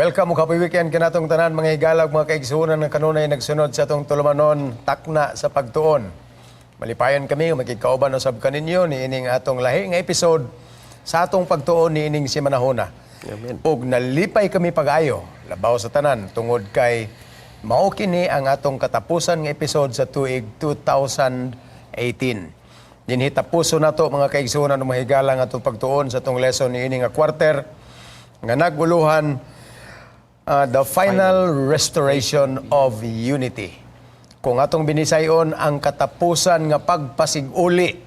Welcome ug happy weekend kanatong tanan, mga higala ug mga kaigsuonan nga kanunay nagsunod sa atong tulumanon, Takna sa Pagtuon. Malipayon kami nga makigkauban usab kaninyo niining atong lahi nga episode sa atong pagtuon niining simanahona. Amen. Ug nalipay kami pag-ayo labaw sa tanan tungod kay mao kini ang atong katapusan nga episode sa tuig 2018. Dinhi tapuso nato, mga kaigsuonan ug mga higala, nga atong pagtuon sa atong lesson niini nga quarter nga naguluhan "The Final Restoration of Unity." Kung atong binisayon, ang katapusan nga pagpasiguli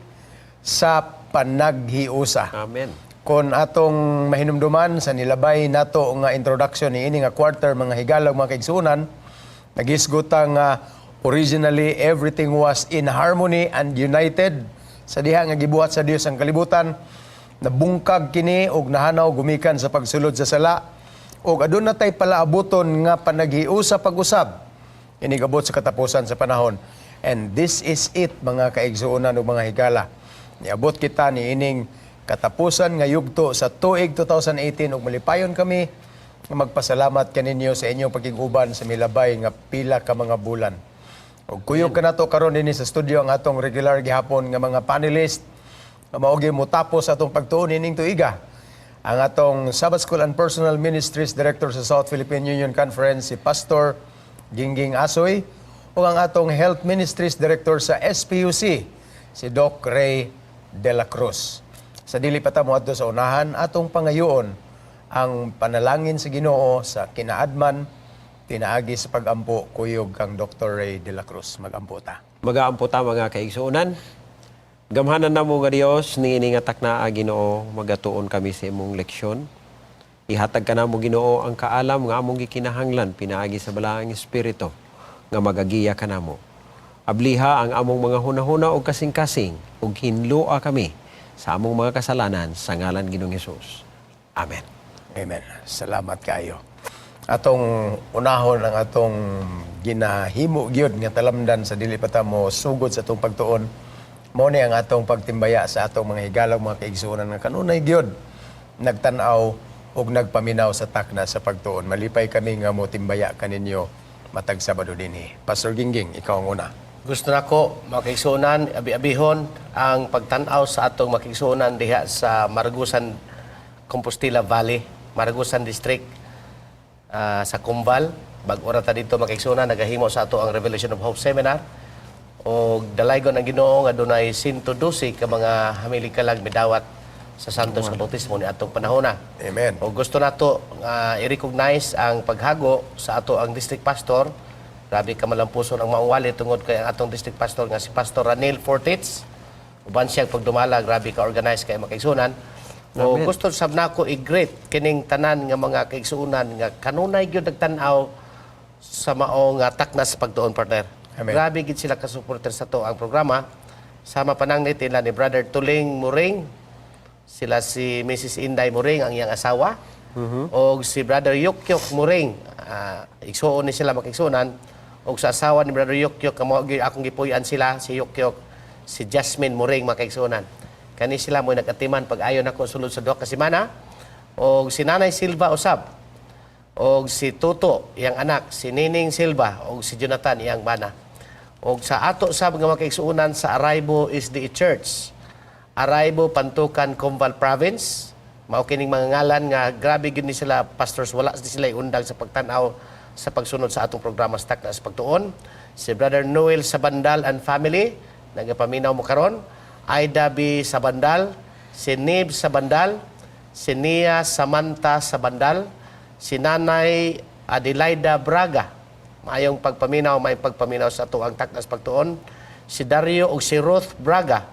sa panaghiusa. Amen. Kung atong mahinumduman sa nilabay nato nga introduction ni ini nga quarter, mga higala ug mga kaigsuonan, nagisgutan nga originally everything was in harmony and united sa diha nga gibuhat sa Dios ang kalibutan. Nabungkag kini og nahanaw gumikan sa pagsulod sa sala ug aduna tay palaabuton nga panaghiusa pag-usab inigabot sa katapusan sa panahon. And this is it, mga kaigsuonan ug mga higala. Niabot kita ni ining katapusan nga yugto sa tuig 2018 ug malipayon kami nga magpasalamat kaninyo sa inyong pakig-uban sa milabay nga pila ka mga bulan. Ug kuyog kanato karon dinhi sa studio ang atong regular gihapon nga mga panelist nga mao gyud motapos sa atong pagtuon ining tuiga. Ang atong Sabbath School and Personal Ministries Director sa South Philippine Union Conference, si Pastor Gingging Asoy, ug ang atong Health Ministries Director sa SPUC, si Doc Ray De La Cruz. Sa dili pa ta moadto sa unahan, atong pangayoon ang panalangin sa Ginoo sa kinaadman pinaagi sa pagampo kuyog kang Dr. Ray De La Cruz. Magampo ta. Magaampo ta, mga kaigsuonan. Gamhanan namo nga Dios, niini nga takna, Ginoo, magatuon kami sa imong leksyon. Ihatag ka namo, Ginoo, ang kaalam nga among gikinahanglan pinaagi sa Balaang Espiritu nga magagiya kanamo. Abliha ang among mga hunahuna ug kasing-kasing ug hinloa kami sa among mga kasalanan sa ngalan Ginoong Hesus. Amen. Amen. Salamat kayo. Atong unahon ang atong ginahimo gyud nga talamdan sa dili pa ta mo sugod sa atong pagtuon. Mao ni ang atong pagtimbaya sa atong mga higala ug mga kaigsuonan nga kanunay gyud nagtan-aw ug nagpaminaw sa Takna sa Pagtuon. Malipay kami nga mo timbaya kaninyo matag Sabado dinhi. Pastor Gingging, ikaw ang una. Gusto nako, mga kaigsuonan, abi-abihon ang pagtan-aw sa atong mga kaigsuonan diha sa Maragusan, Compostela Valley, Maragusan District, sa Cumbal. Bag-o ra ta dito, mga kaigsuonan, nagahimo sa ato ang Revelation of Hope Seminar. O dalaygon ang Ginoo nga dunay 112 ka mga hamili kalag midawat sa Santos nga Bautismo ni atong panahona. Amen. O gusto nato nga i-recognize ang paghago sa ato ang district pastor. Grabe ka malampuson ang maong wali tungod kay ang atong district pastor nga si Pastor Ranil Fortits. Uban siya pagdumala, grabe ka organize kay, mga kaigsuonan. O gusto sab nako i-greet kining tanan nga mga kaigsuonan nga kanunay gyud nagtan-aw sa mao nga Takna sa Pagtuon, partner. Amen. Grabe gid sila ka supporter sa ato ang programa. Sama panangnit nila ni Brother Tuling Muring, sila si Mrs. Inday Muring, ang iyang asawa, og si Brother Yukyok Muring, igsuon ni sila, makigsuonan, og sa asawa ni Brother Yukyok, kamo akong gipuy-an sila si Yukyok, si Jasmine Muring, makigsuonan. Kani sila mo nag-atiman pag ayo nako sulod sa 2 ka semana, og si Nanay Silva usab, og si Toto iyang anak, si Nining Silva og si Jonathan iyang bana. Og sa ato sab nga makaigsuonan sa Araybo SDA Church, Araybo, Pantukan, Comval Province. Mao kining mga ngalan nga grabe gyud ni sila pastors, wala ni sila undang sa pagtan-aw sa pagsunod sa atong programa sa Takna sa Pagtuon. Si Brother Noel Sabandal and family nagapaminaw mo karon. Aida B. Sabandal, si Nib Sabandal, si Nia Samantha Sabandal, si Nanay Adelaida Braga. Maayong pagpaminaw, maayong pagpaminaw sa ato ang Takna sa Pagtuon. Si Dario ug si Ruth Braga.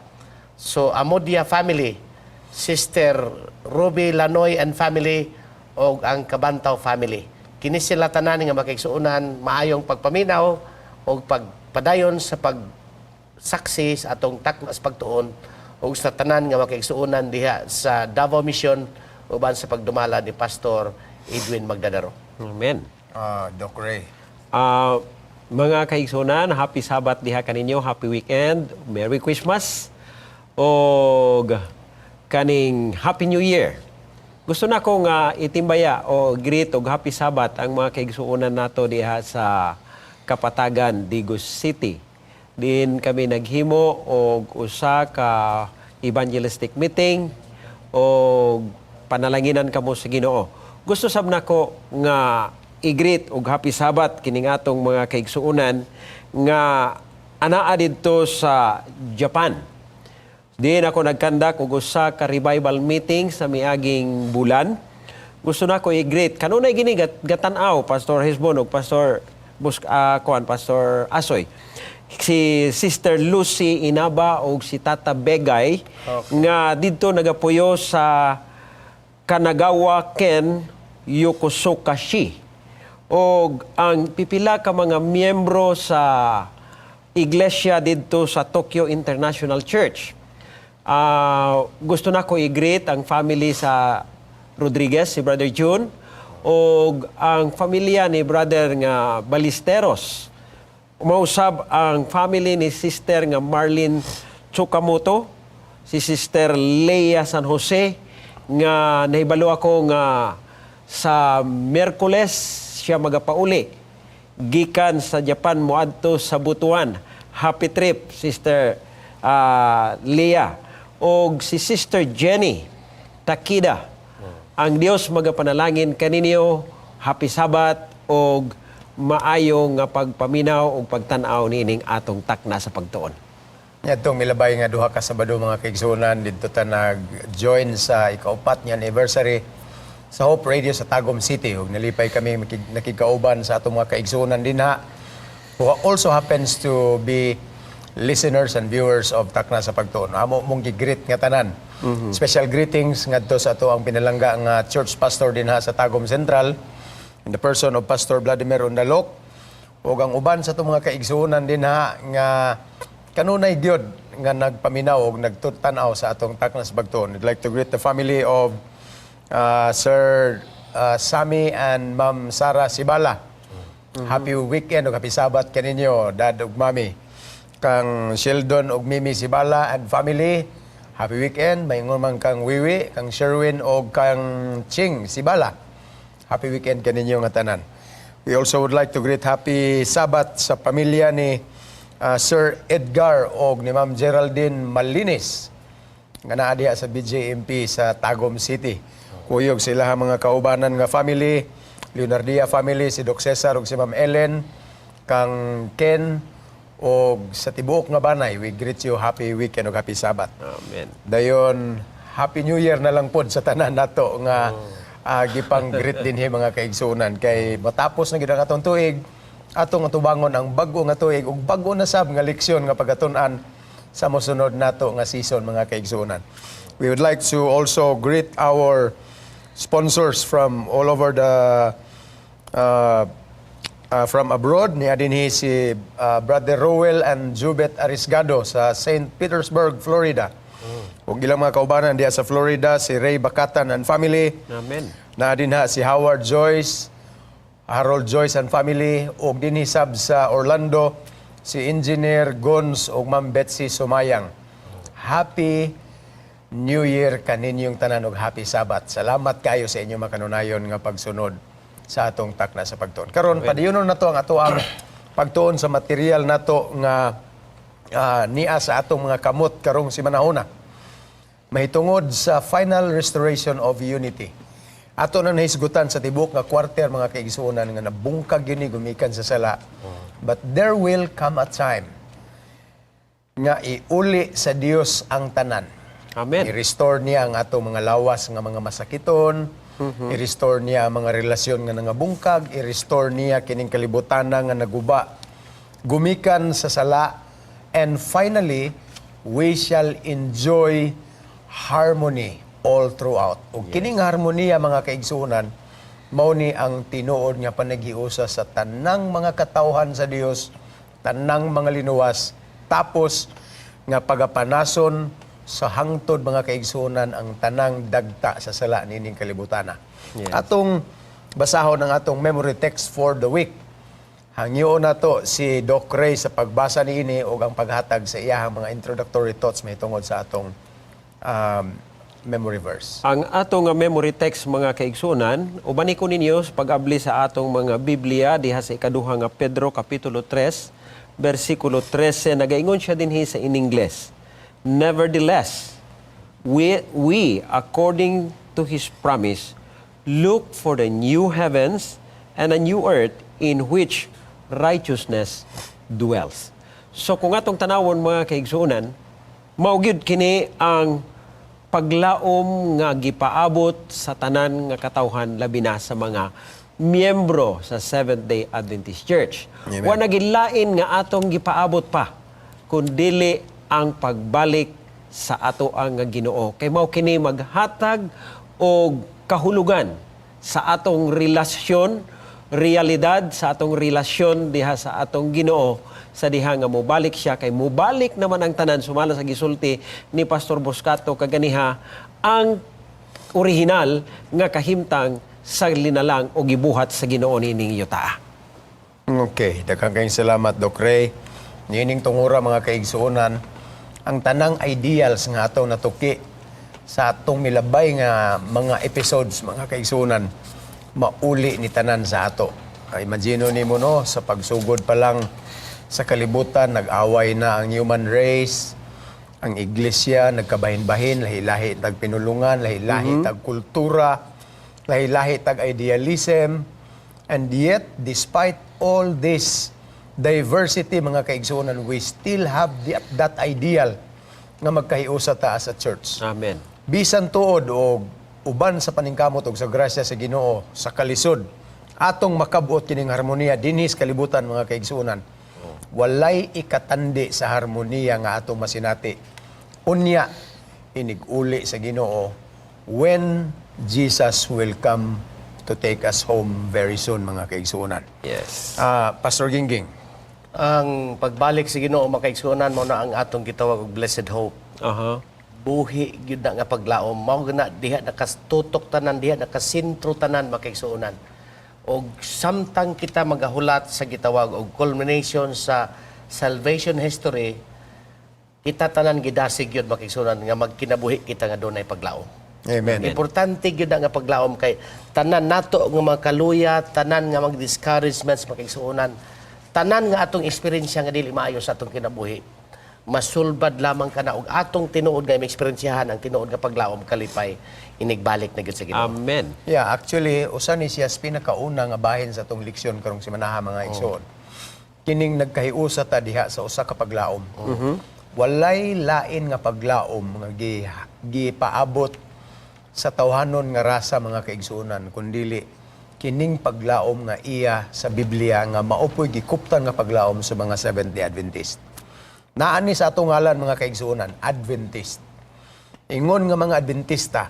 So Amodia family, Sister Ruby Lanoy and family og ang Kabantaw family. Kini sila tanan nga makigsuonan, maayong pagpaminaw og pagpadayon sa pagsaksi sa atong Takna sa Pagtuon ug sa tanan nga makigsuonan diha sa Davao Mission uban sa pagdumala ni Pastor Edwin Magdadaro. Amen. Doc Ray. Mga kaigsuonan, happy Sabbath diha kaninyo, happy weekend, Merry Christmas, og kaning Happy New Year. Gusto na ko nga itimbaya o greet og happy Sabbath ang mga kaigsuonan nato diha sa Kapatagan, Digos City. Din kami naghimo og usa ka evangelistic meeting o panalanginan kamo sa Ginoo. Gusto sab nako nga i-greet og happy Sabbath kining atong mga kaigsuonan nga anaa didto sa Japan. Diin ako nag-conduct og usa ka revival meeting sa miaging bulan. Gusto nako i-greet kanunay gini gatan-aw, Pastor Hesbon ug Pastor Bus, kuan, Pastor Asoy. Si Sister Lucy Inaba ug si Tata Begay nga didto nagapuyo sa Kanagawa Ken, Yokosuka-shi. Og ang pipila ka mga miyembro sa iglesia didto sa Tokyo International Church. Gusto na ko i-greet ang family sa Rodriguez, si Brother June, og ang pamilya ni Brother nga Balisteros. Mausab ang family ni Sister nga Marlene Tsukamoto, si Sister Leia San Jose, nga nahibalo ako nga sa Miyerkules siya magapauli gikan sa Japan moadto sa Butuan. Happy trip, Sister Leah. Og si Sister Jenny Takida. Ang Dios magapanalangin kaninyo. Happy Sabbath og maayo nga pagpaminaw og pagtan-aw niining atong takna sa pagtuon. Yadtong milabay nga duha ka Sabado, mga kaigsuonan, didto ta nag-join sa ikaupat nga anniversary sa Hope Radio sa Tagum City ug nalipay kami nakigkauban sa atong mga kaigsuonan dinha who also happens to be listeners and viewers of Takna sa Pagtuon. Amo mong gi-greet nga tanan. Special greetings ngadto sa ato ang pinalangga nga church pastor dinha sa Tagum Central in the person of Pastor Vladimir Undalok ug ang uban sa atong mga kaigsuonan dinha nga kanunay gyud nga nagpaminaw og nagtut-tan-aw sa atong Takna sa Pagtuon. I'd like to greet the family of Sir Sammy and Ma'am Sara Sibala. Happy weekend ug happy Sabbath kaninyo, Dad ug Mami. Kang Sheldon ug Mimi Sibala and family, happy weekend. Maingon man kang Wiwi, kang Sherwin ug kang Ching Sibala. Happy weekend kaninyo nga tanan. We also would like to greet happy Sabbath sa pamilya ni Sir Edgar og ni Ma'am Geraldine Malinis nga naa diha sa BJMP sa Tagum City. Kuyog sila ang mga kaubanan nga family, Leonardia family, si Doc Cesar ug si Ma'am Ellen, kang Ken og sa tibuok nga banay, we greet you happy weekend ug happy Sabbath. Amen. Dayon, Happy New Year na lang pod sa tanan nato nga gipang greet dinhi, mga kaigsuonan, kay matapos na gid ang atong tuig, atong atubangon ang bag-o nga tuig ug bag-o na sab nga leksyon nga pagatun-an sa mosunod nato nga season, mga kaigsuonan. We would like to also greet our sponsors from all over the from abroad. Ni dinhi si Brother Roel and Jubet Arisgado sa St. Petersburg, Florida. Ug ilang mga kaubanan diha sa Florida, si Ray Bakatan and family. Amen. Na dinha si Howard Joyce, Harold Joyce and family, ug dinhi sab sa Orlando si Engineer Gons ug Ma'am Betsy Sumayang. Happy New Year kaninyong tanan ug happy Sabbath. Salamat kayo sa inyong makanunayon nga pagsunod sa atong takna sa pagtuon. Karon, padayonon nato ang ato ang pagtuon sa material nato nga nia sa atong mga kamot karong simanahuna mahitungod sa final restoration of unity. Ato na nahisgutan sa tibok nga quarter, mga kaigsuonan, nga nabungkag gyud ni gumikan sa sala. But there will come a time nga iuli sa Dios ang tanan. Amen. I-restore niya ang atong mga lawas nga mga masakiton, i-restore niya ang mga relasyon nga nangabungkag, i-restore niya kining kalibutan nga naguba gumikan sa sala, and finally we shall enjoy harmony all throughout. Ug kining harmoniya, mga kaigsuonan, mao ni ang tinuod nga panaghiusa sa tanang mga katawhan sa Dios, tanang mga linuwas, tapos nga pagapanason sa hangtod, mga kaigsuonan, ang tanang dagta sa sala nining kalibutana. Atong basahon ang atong memory text for the week. Hangyoon nato si Doc Ray sa pagbasa niini ug ang paghatag sa iyahang mga introductory thoughts mahitungod sa atong memory verse. Ang atong nga memory text, mga kaigsunan, ubani ko ninyo sa pag-abli sa atong mga Biblia diha sa Ikaduha nga Pedro kapitulo 3 bersikulo 13. Nagaingon siya dinhi sa in Ingles: "Nevertheless, we according to his promise look for the new heavens and a new earth in which righteousness dwells." So kung atong tanawon, mga kaigsunan, mao gyud kini ang paglaom nga gipaabot sa tanan nga katawhan, labi na sa mga miyembro sa Seventh-day Adventist Church. Amen. Wa nagilain nga atong gipaabot pa kun dili ang pagbalik sa ato ang nga Ginoo. Kay mao kini maghatag og kahulugan sa atong relasyon, realidad sa atong relasyon diha sa atong Ginoo sa diha nga mobalik siya, kay mobalik naman ang tanan sumala sa gisulti ni Pastor Boscato kaganiha, ang orihinal nga kahimtang sa linalang o gibuhat sa Ginoo niining yuta. Okay, daghang kayong salamat, Doc Ray. Niining tungura, mga kaigsuonan, ang tanang ideals nga atong natuki sa atong milabay nga mga episodes, mga kaigsuonan, mauli ni tanan sa ato. Ay, imagine nimo, no, sa pagsugod pa lang sa kalibutan, nag-away na ang human race, ang iglesia nagkabahin-bahin, lahi-lahi tag pinulungan, lahi-lahi tag kultura, lahi-lahi tag idealism. And yet, despite all this diversity, mga kaigsuonan, we still have that ideal nga magkahiusa ta as a church. Amen. Bisan tuod og uban sa paningkamot og sa grasya sa Ginoo sa kalisod atong makabot kining harmoniya dinhi sa kalibutan, mga kaigsuonan. Walay ikatandi sa harmoniya nga atong masinati. Unya inig-uli sa Ginoo, when Jesus will come to take us home very soon, mga kaigsuonan. Ah, Pastor Gingging. Ang pagbalik sa Ginoo, mga kaigsuonan, mao na ang atong gitawag og blessed hope. Buhi gyud na nga paglaom, mao na diha nakastutok tanan, diha nakasentro tanan, mga kaigsuonan. Og samtang kita magahulat sa gitawag og culmination sa salvation history, kita tanan gidasig gyud, mga kaigsuonan, nga magkinabuhi kita nga dunay paglaom. Amen. Importante gyud nga paglaom kay tanan nato nga mga kaluya, tanan nga mga discouragements, mga kaigsuonan, tanan nga atong eksperyensya nga dili maayo sa atong kinabuhi, masulbad lamang kana og atong tinuod nga maeksperensyahan ang tinuod nga paglaom, kalipay, inigbalik na gyud sa Ginoo. Amen. Yeah, actually, usa ni siya sa pinakauna nga bahin sa atong leksyon karong simanaha, mga igsoon. Kining nagkahiusa ta diha sa usa ka paglaom. Walay lain nga paglaom nga gipaabot sa tawhanon nga rasa, mga kaigsuonan, kundili kining paglaom nga iya sa Biblia nga mao poy gikuptan nga paglaom sa mga Seventh-day Adventist. Naa ni sa atong ngalan, mga kaigsuonan, Adventist. Ingon nga mga Adventista,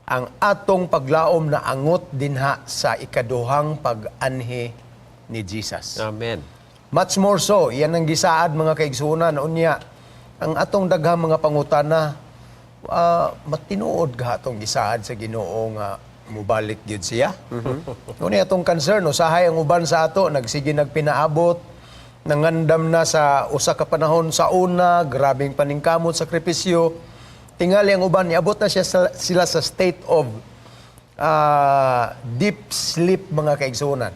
ang atong paglaom na angot dinha sa ikaduhang pag-anhi ni Jesus. Amen. Much more so, yan ang gisaad, mga kaigsuonan. Unya, ang atong daghang mga pangutana, matinuod ka atong gisaad sa Ginoo nga mubalik gyud siya? Unya atong concern, usahay ang uban sa ato, nagsige nagpinaabot, nangandam na sa usa ka panahon sa una, grabing paningkamot, sakripisyo. Tingali ang uban, niabot na sila sa state of deep sleep, mga kaigsuonan.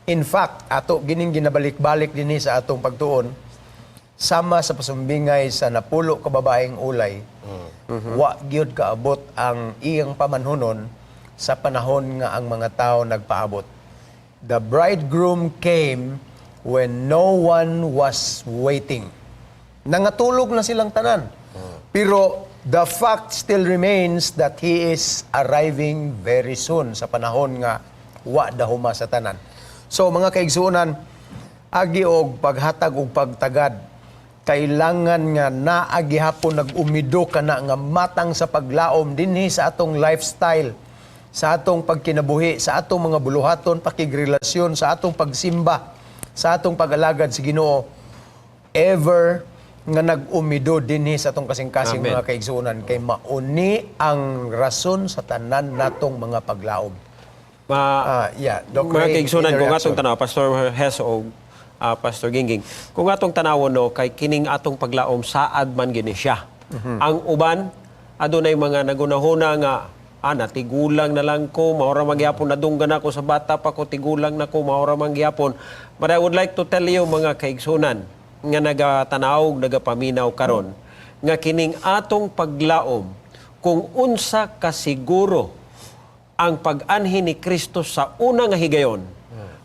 In fact, ato gining ginabalik-balik dinhi sa atong pagtuon, sama sa pasumbingay sa 10 ka babaeng ulay, wa gyud kaabot ang iyang pamanhunon sa panahon nga ang mga tao nagpaabot. The bridegroom came when no one was waiting. Nangatulog na silang tanan. Pero the fact still remains that he is arriving very soon sa panahon nga wa dahuma sa tanan. So mga kaigsuonan, agi og paghatag og pagtagad, kailangan nga naa gihapon nag-umido kana nga matang sa paglaom dinhi sa atong lifestyle, sa atong pagkinabuhi, sa atong mga buluhaton, pakigrelasyon, sa atong pagsimba, sa atong pag-alagad sa Ginoo, ever nga nag-umido dinhi sa atong kasing-kasing, Amen. mga kaigsuonan, kay mauni ang rason sa tanan natong mga paglaom. Yeah, Doc Mga Ray, kaigsunan, kung interaction. atong tanaw, Pastor Hes o Pastor Gingging, kung atong tanawon, no, kay kining atong paglaom saad man gini siya. Ang uban Adunay mga nagunahuna nga, "Ah, natigulang na lang ko, maura magyapon, nadunggan ako sa bata pa ko, tigulang na ko, maura magyapon." But I would like to tell you, mga kaigsunan nga nagatanaw, nagapaminaw karon, nga kining atong paglaom kung unsa kasiguro ang pag-anhi ni Kristo sa una nga higayon,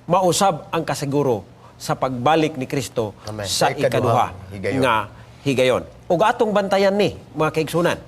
mausab ang kasiguro sa pagbalik ni Kristo Amen. sa Sa ikaduha ikaduhang higayon. nga higayon. Ug atong bantayan ni, mga kaigsunan.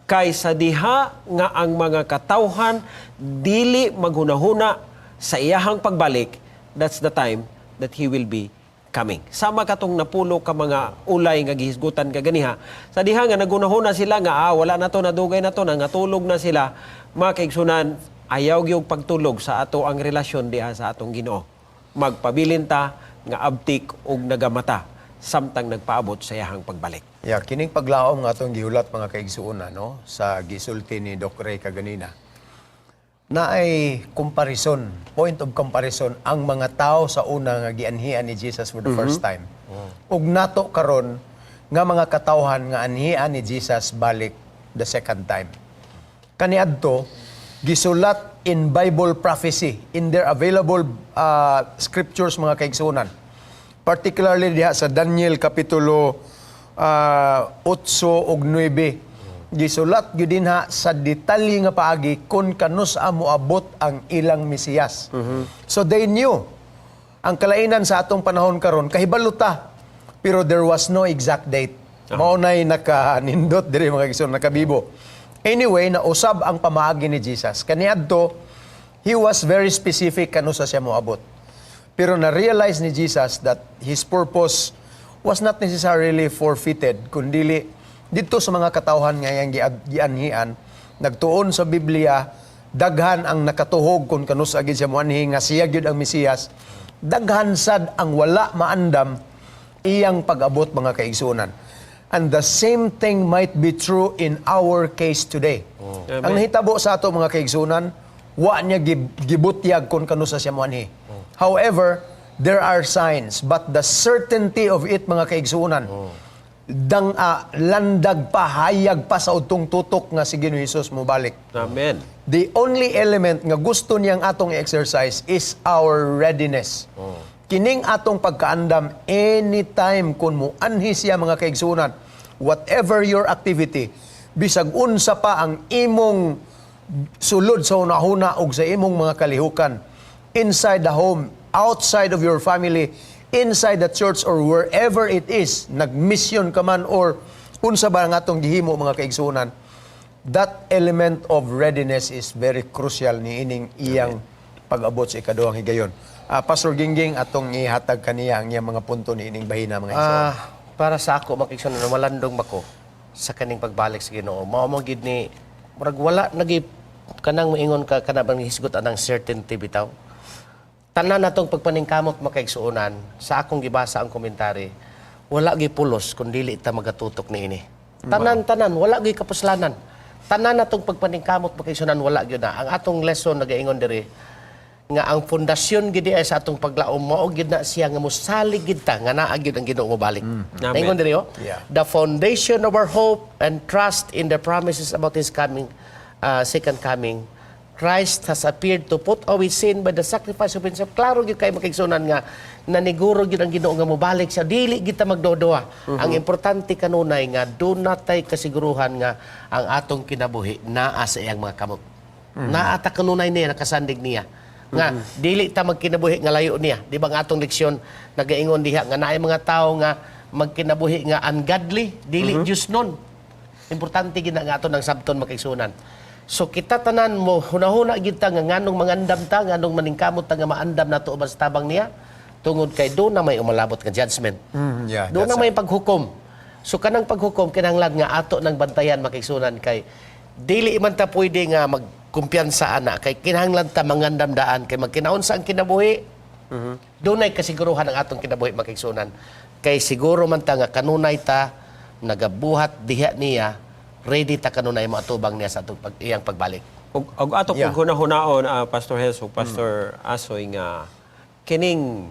Kay sa diha nga ang mga katawhan dili maghunahuna sa iyahang pagbalik, that's the time that he will be coming. Sama katong napulo ka mga ulay nga gihisgutan kaganiha. Sa diha nga nagunahuna sila nga, "Ah, wala na to, nadugay na to, nangatulog na sila." Mga kaigsunan, ayaw gyud pagtulog sa ato ang relasyon diha sa atong Ginoo. Magpabilin ta nga abtik og nagamata samtang nagpaabot sa iyahang pagbalik. Yeah, kining paglaom nga atong gihulat, mga kaigsuonan, no, sa gisulti ni Doc Ray kaganina, na ay comparison, point of comparison ang mga tao sa una nga gianhian ni Jesus for the first time, ug nato karon nga mga katawhan nga anhian ni Jesus balik the second time. Kaniadto gisulat in Bible prophecy, in their available scriptures, mga kaigsuonan. Particularly diha sa Daniel kapitulo 8 ug 9. Gisulat gyud dinha sa detalye nga paagi kung kanus-a moabot ang ilang Mesiyas. So they knew. Ang kalainan sa atong panahon karon, kahibalo ta, pero there was no exact date. Mao nay naka-nindot diri, mga kaigsoon, nakabibo. Anyway, nausab ang pamaagi ni Jesus. Kaniadto, he was very specific kanusa siya moabot. Pero na-realize ni Jesus that his purpose was not necessarily forfeited, kundili dito sa mga katawhan nga iyang gianhian, nagtuon sa Biblia, daghan ang nakatuhog kung kanus-a gid siya moanhi nga siya gyud ang Mesiyas. Daghan sad ang wala maandam iyang pag-abot, mga kaigsuonan. And the same thing might be true in our case today. Ang nahitabo sa ato, mga kaigsuonan, wa niya gibutyag kung kanusa siya moanhi. However, there are signs, but the certainty of it, mga kaigsuonan, dang landag pa, hayag pa sa udtong tutok nga si Ginoo Hesus mobalik. Amen. The only element nga gusto niyang atong i-exercise is our readiness. Kining atong pagkaandam anytime kung muanhi siya, mga kaigsunan, whatever your activity, bisag unsa pa ang imong sulod sa hunahuna og sa imong mga kalihukan, inside the home, outside of your family, inside the church or wherever it is, nagmission ka man or unsa ba ang atong gihimo, mga kaigsunan, that element of readiness is very crucial niining iyang pag-abot sa ikaduhang higayon. Pastor Gingging, atong ihatag kaniya ang iyang mga punto niining bahina, mga igsoon. Para sa ako, mga kaigsuonan, malandong ba ko sa kaning pagbalik sa Ginoo. Mao mo gid ni murag wala nagi kanang moingon ka kana bang hisgot anang certainty bitaw. Tanan natong pagpaningkamot, mga kaigsuonan, sa akong gibasa ang komentary, wala gi pulos kung dili ta magatutok niini. Tanan tanan wala gi kapuslanan. Tanan natong pagpaningkamot, mga kaigsuonan, wala gyud na. Ang atong lesson nagaingon diri nga ang pundasyon gid ay sa atong paglaom mao gid na siya nga mosalig gid ta nga naa gyud ang Ginoo mobalik. Amen. Naingon diri oh. Yeah. The foundation of our hope and trust in the promises about his coming, second coming. Christ has appeared to put away sin by the sacrifice of himself. Klaro gyud kay, mga kaigsuonan, nga naniguro gyud ang Ginoo nga mobalik siya. Dili gid ta magdodoha. Ang importante kanunay nga duna tay kasiguruhan nga ang atong kinabuhi naa sa iyang mga kamot. Naa ta kanunay niya, nakasandig niya. Nga dili ta magkinabuhi nga layo niya. Di ba ang atong leksyon nagaingon diha nga naay mga tawo nga magkinabuhi nga ungodly, dili Diyos nun. Importante gid na nga ato ng sabton, mga kaigsuonan. So kita tanan mo hunahuna gid ta nga nganong mangandam ta, nganong maningkamot ta nga maandam nato uban sa tabang niya, tungod kay duna may umalabot nga judgment. Duna That's may paghukom. So kanang paghukom kinahanglan nga ato ng bantayan, mga kaigsuonan, kay dili man ta pwede nga magkumpiyansa ana kay kinahanglan ta mangandam daan kay magkinaon sa ang kinabuhi. Dunay kasiguruhan ang atong kinabuhi, mga kaigsuonan. Kay siguro man ta nga kanunay ta nagabuhat diha niya, ready ta kanunay moatubang niya sa atong iyang pagbalik. Og ato kung hunaon, Pastor Heso, Pastor Asoy, nga kining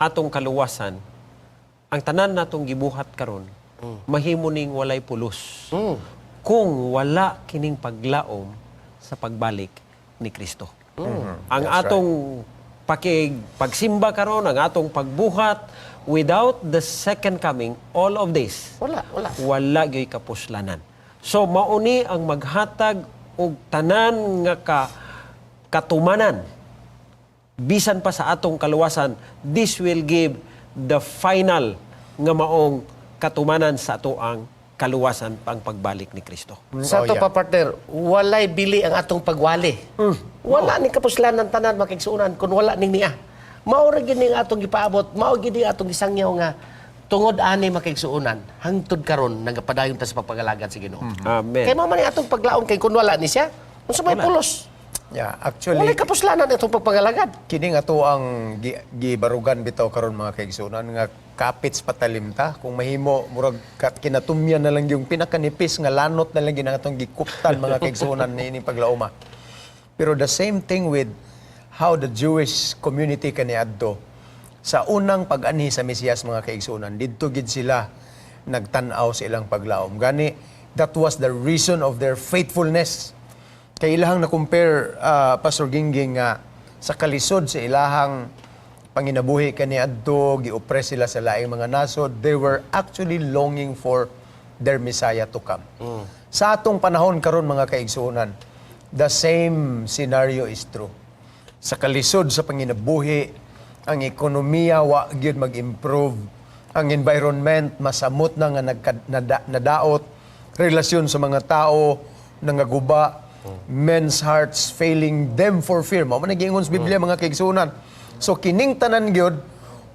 atong kaluwasan, ang tanan natong gibuhat karon mahimo ning walay pulos. Kung wala kining paglaom sa pagbalik ni Kristo. Ang atong pakig pagsimba karon, ang atong pagbuhat without the second coming, all of this Wala, wala. Wala gyoy kapuslanan. So mauni ang maghatag og tanan nga katumanan bisan pa sa atong kaluwasan. This will give the final nga maong katumanan sa atoang kaluwasan, pang pagbalik ni Kristo. Sa ato pa, partner, walay bili ang atong pagwali. Wala ni kapuslanan tanan, makigsuonan, kung wala ning niya. Mao ra gyud ning atong gipaabot, mao gyud ning atong gisangyaw nga tungod ani, makigsuonan, hangtod karon nagapadayon ta sa pagpangalagad sa Ginoo. Amen. Kay mao man ni atong paglaom, kay kun wala ni siya, unsa may pulos? Yeah, actually Walay kapuslanan atong pagpangalagad. Kini nga to ang gibarugan bitaw karon, mga kaigsuonan, nga kapit sa patalim ta kung mahimo murag kinatumyan na lang yung pinakanipis nga lanot na lang gyud ang atong gikuptan, mga kaigsuonan, niini paglaoma. Pero the same thing with how the Jewish community kaniadto sa unang pag-anhi sa Mesiyas, mga kaigsuonan, didto gid sila nagtan-aw sa ilang paglaom. Gani that was the reason of their faithfulness. Kay ilahang na-compare, Pastor Gingging, nga sa kalisod sa ilahang panginabuhi kaniadto, gi-oppress sila sa laing mga nasod, they were actually longing for their Messiah to come. Sa atong panahon karon, mga kaigsuonan, the same scenario is true. Sa kalisod sa panginabuhi, ang ekonomiya wa gyud mag-improve, ang environment masamot na nga nadaot, relasyon sa mga tao nangaguba, men's hearts failing them for fear. Mao man giingon sa Biblia, mga kaigsuonan. So kining tanan gyud,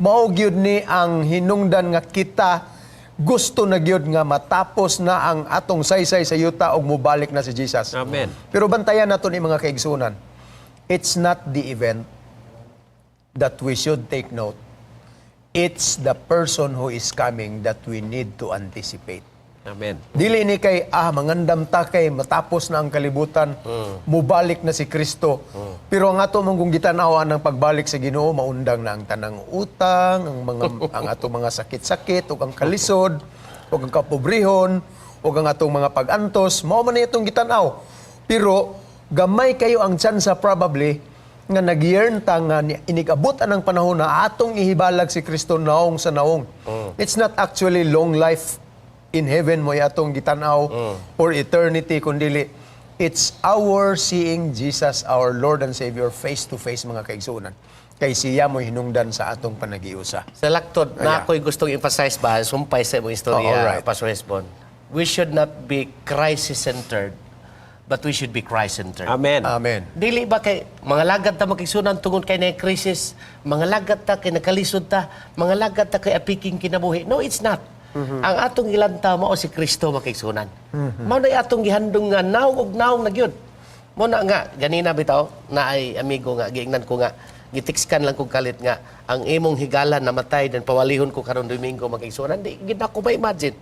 mao gyud ni ang hinungdan nga kita gusto na gyud nga matapos na ang atong saysay sa yuta ug mobalik na si Jesus. Amen. Pero bantayan nato ni, mga kaigsuonan. It's not the event that we should take note. It's the person who is coming that we need to anticipate. Amen. Dili ni kay mangandam ta kay matapos na ang kalibutan, mubalik na si Kristo. Pero ang ato mong kung gitan-awan ng pagbalik sa Ginoo, maundang na ang tanang utang, ang ato mga sakit-sakit, ug ang kalisod, ug ang kapobrehon, ug ang atong mga pag-antos, mao man ni itong gitan-aw. Pero gamay kayo ang tsansa probably nga nag-yearn ta nga inig-abot anang panahon na atong ihibalag si Kristo naong sa naong. It's not actually long life in heaven mo atong gitan-aw or eternity, kundili it's our seeing Jesus, our Lord and Savior, face to face, mga kaigsuonan, kay siya mo hinungdan sa atong panagiusa. Sa laktod, na ako'y gustong emphasize ba, sumpay sa imong istorya, Oh, alright. Pastor Hesbon. We should not be crisis-centered, but we should be Christ-centered. Amen. Amen. Dili ba kay mga lagad ta, makigsuonan, tungod kay na crisis, mga lagad ta kay nakalisod ta, mga lagad ta kay apiking kinabuhi? No, it's not. Ang atong ilantaw mao si Kristo, makigsuonan. Mao na atong gihandong nga naong og naong na gyud. Mo na nga ganina bitaw na ay amigo nga giingnan ko nga gitikskan lang kog kalit nga ang imong higalan namatay, then pawalihon ko karon Domingo, makigsuonan. Di gid ako ma-imagine.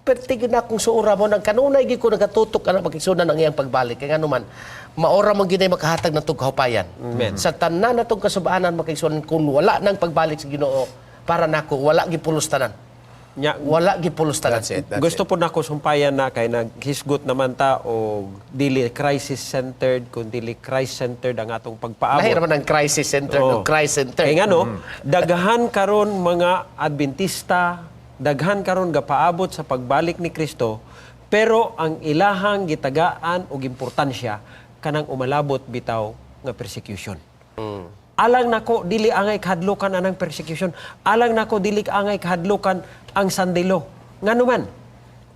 Perti gid na akong suura mo nang kanunay gid ko nagatutok ana, makigsuonan, ang iyang pagbalik. Kay ngano man, maora man gid ay makahatag ng kahupayan. Amen. Sa tanan natong kasub-anan, makigsuonan, kung wala nang pagbalik sa Ginoo, para nako wala gipulos tanan. Nya, Wala gipulos tanan. That's it, that's gusto po nako sumpayan na kay naghisgot naman ta og dili crisis-centered kun dili Christ-centered ang atong pagpaabot. Lahi raman ang crisis center Oo. o Christ center. Kay ngano, daghan karon mga Adventista, daghan karon gapaabot sa pagbalik ni Kristo, pero ang ilahang gitagaan og importansya kanang umalabot bitaw nga persecution. Alang nako dili angay kahadlukan anang persecution. Alang nako dili angay kahadlukan ang sandilo. Ngano man,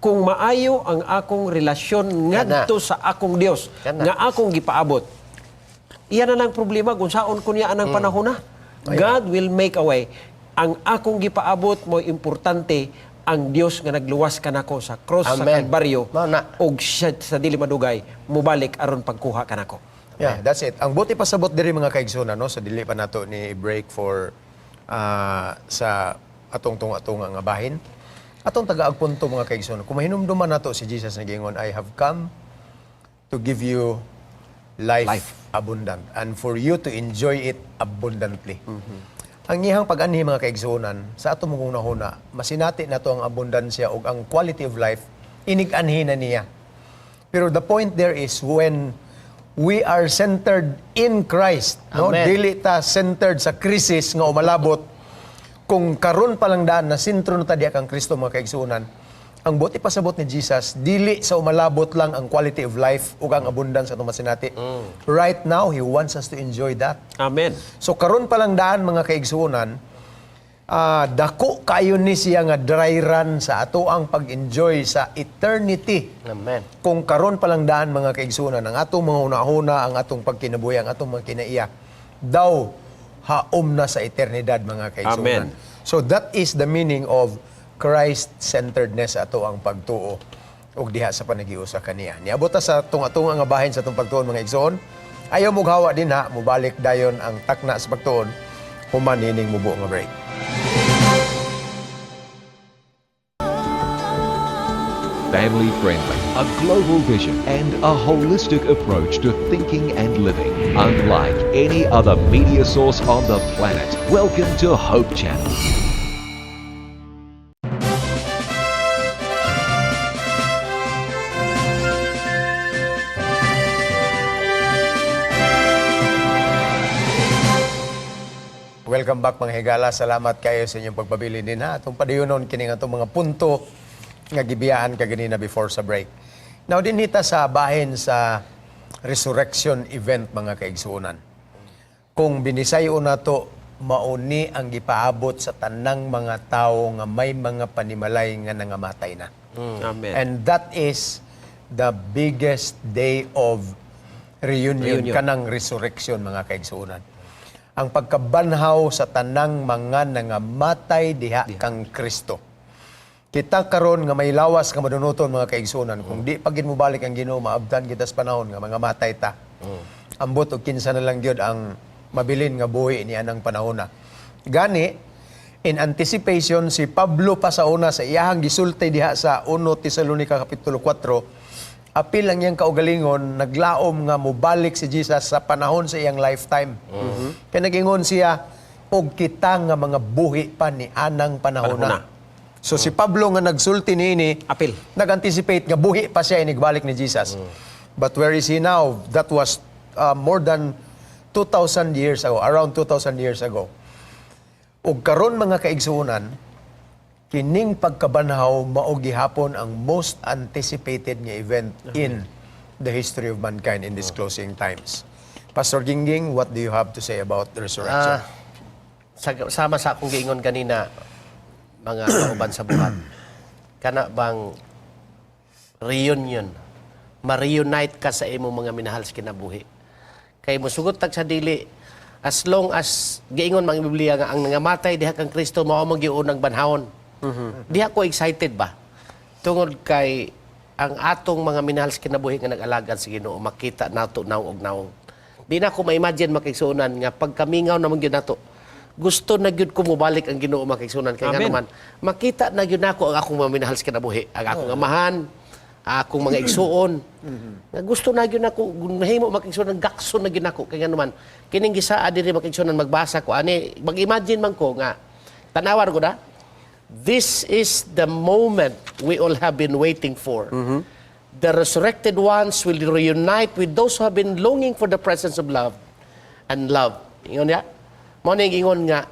kung maayo ang akong relasyon ngadto sa akong Dios Kana. nga akong gipaabot, iyan na lang problema kung saon kunya anang panahon na. God will make a way. Ang akong gipaabot mo importante ang Dios nga nagluwas kanako sa cross sa Amen. Kalbaryo Mao na. og siya sa dili madugay mobalik aron pagkuha kanako. Yeah, that's it. Ang buti pasabot diri, mga kaigsuonan, no, sa dili pa nato ni break for sa atong tunga-tunga nga bahin. Atong tagaag punto, mga kaigsuonan. Kung mahinumduman nato si Jesus nagingon, "I have come to give you life, Life. abundant and for you to enjoy it abundantly." Ang iyang pag-anhi, mga kaigsuonan, sa ato mong hunahuna, masinati nato ang abundansya ug ang quality of life inig-anhi na niya. Pero the point there is when we are centered in Christ, no? Amen. Dili ta centered sa krisis nga umalabot. Kung karon pa lang daan na sentro na ta diha kang Kristo, mga kaigsuonan, ang buot ipasabot ni Jesus, dili sa umalabot lang ang quality of life ug ang abundance atong masinati. Right now, He wants us to enjoy that. Amen. So karon pa lang daan, mga kaigsuonan, dako kayo ni siya nga dry run sa ato ang pag-enjoy sa eternity. Amen. Kung karon pa lang daan, mga kaigsuonan, ang atong mga hunahuna, ang atong pagkinabuhi, ang atong mga kinaiya, daw haom na sa eternidad, mga kaigsuonan. Amen. So that is the meaning of Christ-centeredness ato ang pagtuo ug diha sa panagiusa kaniya. Niabot ta sa tunga-tunga nga bahin sa atong pagtuon, mga igsoon. Ayaw mo hawa din ha, mubalik dayon ang takna sa pagtuon human nining mubo nga break. Family friendly, a global vision, and a holistic approach to thinking and living. Unlike any other media source on the planet. Welcome to Hope Channel. Welcome back, mga higala. Salamat kayo sa inyong pagpabili din ha. Atong padayonon kini nga atong mga punto nga gibiyaan kaganina before sa break. Now dinhi ta sa bahin sa resurrection event, mga kaigsuonan. Kung binisayo nato, mauni ang gipaabot sa tanang mga tao nga may mga panimalay nga nangamatay na. Amen. And that is the biggest day of reunion, Reunion. Kanang resurrection, mga kaigsuonan. Ang pagkabanhaw sa tanang mga nangamatay diha kang Kristo. Kita karon nga may lawas nga madunuton, mga kaigsuonan, kung di pa gid mobalik ang Ginoo, maabtan kita sa panahon nga mga matay ta. Ambot og kinsa na lang gyud ang mabilin nga buhi ni anang panahon na. Gani, in anticipation, si Pablo pa sa una sa iyahang gisulti diha sa 1 Tesalonica Kapitulo 4, apil ang iyang kaugalingon naglaom nga mobalik si Jesus sa panahon sa iyang lifetime. Kaya nagingon siya, og kita nga mga buhi pa ni anang panahon na. Panahon na. So si Pablo nga nagsulti niini, Apil. nag-anticipate nga buhi pa siya inigbalik ni Jesus. But where is he now? That was more than 2,000 years ago, around 2,000 years ago. Ug karon, mga kaigsuonan, kining pagkabanhaw mao gihapon ang most anticipated nga event in the history of mankind in these closing times. Pastor Gingging, what do you have to say about the resurrection? Ah, sama sa akong giingon kanina, mga kauban sa buhat, kana bang reunion, ma-reunite ka sa imong mga minahal sa kinabuhi. Kay musugot tag sa dili, as long as giingon mga Biblia nga ang nangamatay diha kang Kristo mao man gyud unang banhawon. Diha ko excited ba? Tungod kay ang atong mga minahal sa kinabuhi nga nag-alagad sa Ginoo makita nato naong og naong. Di na ko ma-imagine, makaigsuonan, nga pagkamingaw naman gyud nato. Gusto na gyud ko mobalik ang Ginoo, makaigsuonan, kay Amen. nga naman makita na gyud nako ang akong mga minahal sa kinabuhi, ang akong amahan, ang akong mga igsuon. Nga gusto na gyud nako mahimo, makaigsuonan, gakson na gyud nako kay nga naman kining gisaa diri, makaigsuonan, magbasa ko ani, mag-imagine man ko nga tanawar ko na. This is the moment we all have been waiting for. The resurrected ones will reunite with those who have been longing for the presence of love and love. Ingon niya. Mao na yung ingon nga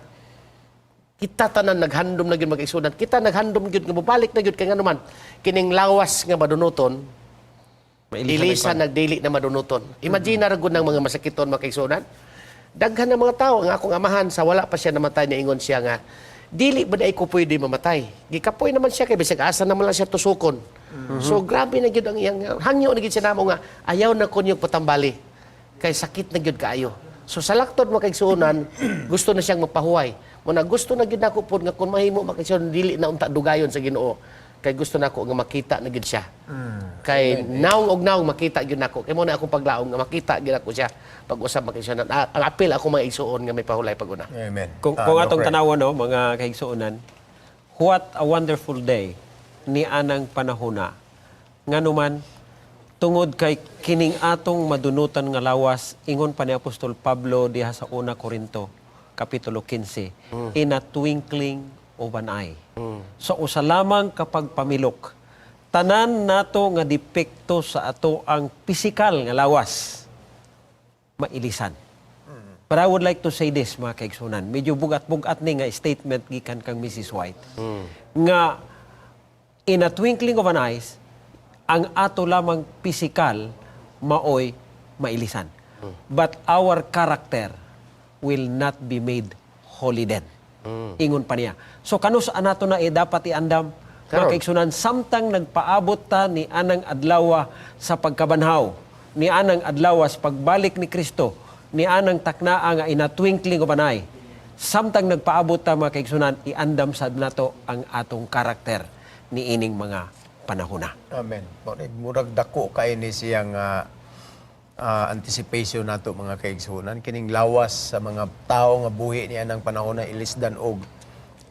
kita tanan naghandom na gyud, mag-igsuonan. Kita naghandom gyud nga mobalik na gyud kay nga naman kining lawas nga madunuton, Mailisan ilisan nagdili na madunuton. Imagine na ra gud ng mga masakiton, makaigsuonan. Daghan ng mga tao, ang akong amahan sa wala pa siya namatay niingon siya nga dili ba dai ko pwede mamatay. Gikapoy naman siya kay bisag asa naman lang siya tusukon. So grabe na gyud ang iyang hangyo na gyud siya namo nga ayaw na ko niyog patambali kay sakit na gyud kaayo. So sa laktod, makaigsuonan, gusto na siyang mapahuway. Muna gusto na gyud nako pod nga kung mahimo, makaigsuonan, dili na unta dugayon sa Ginoo kay gusto nako nga makita na gyud siya. Kay naong og naong makita gyud nako. Kay mo na akong paglaom nga makita gyud ako siya pag-usab, makaigsuonan. Ah, ang apil ako mga igsuon nga may pahulay pag-una. Amen. Kung, Ah, kung Doc atong Ray. tanawan, no, mga kaigsuonan, what a wonderful day ni anang panahona. Nganuman, tungod kay kining atong madunutan nga lawas, ingon pa ni Apostol Pablo diha sa una Korinto, Kapitulo 15, in a twinkling of an eye. So usa lamang kapag pamilok, Tanan nato nga depekto sa ato ang pisikal nga lawas mailisan. But I would like to say this, mga kaigsunan. Medyo bugat-bugat ni nga statement gikan kang Mrs. White. Nga in a twinkling of an eyes, ang ato lamang pisikal maoy mailisan. But our character will not be made holy then. Ingon pa niya. So kanus nato na eh, dapat iandam, mga Karon. kaigsunan, samtang nagpaabot ta ni anang adlaw sa pagkabanhaw, ni anang adlaw sa pagbalik ni Kristo, ni anang taknaa nga in a twinkling of an eye. Samtang nagpaabot ta, mga kaigsunan, iandam sad nato ang atong karakter ni ining mga panahona. Amen. Murag dako kay ni siyang anticipation nato, mga kaigsunan, kining lawas sa mga tao nga buhi niya ng panahon na ilisdan og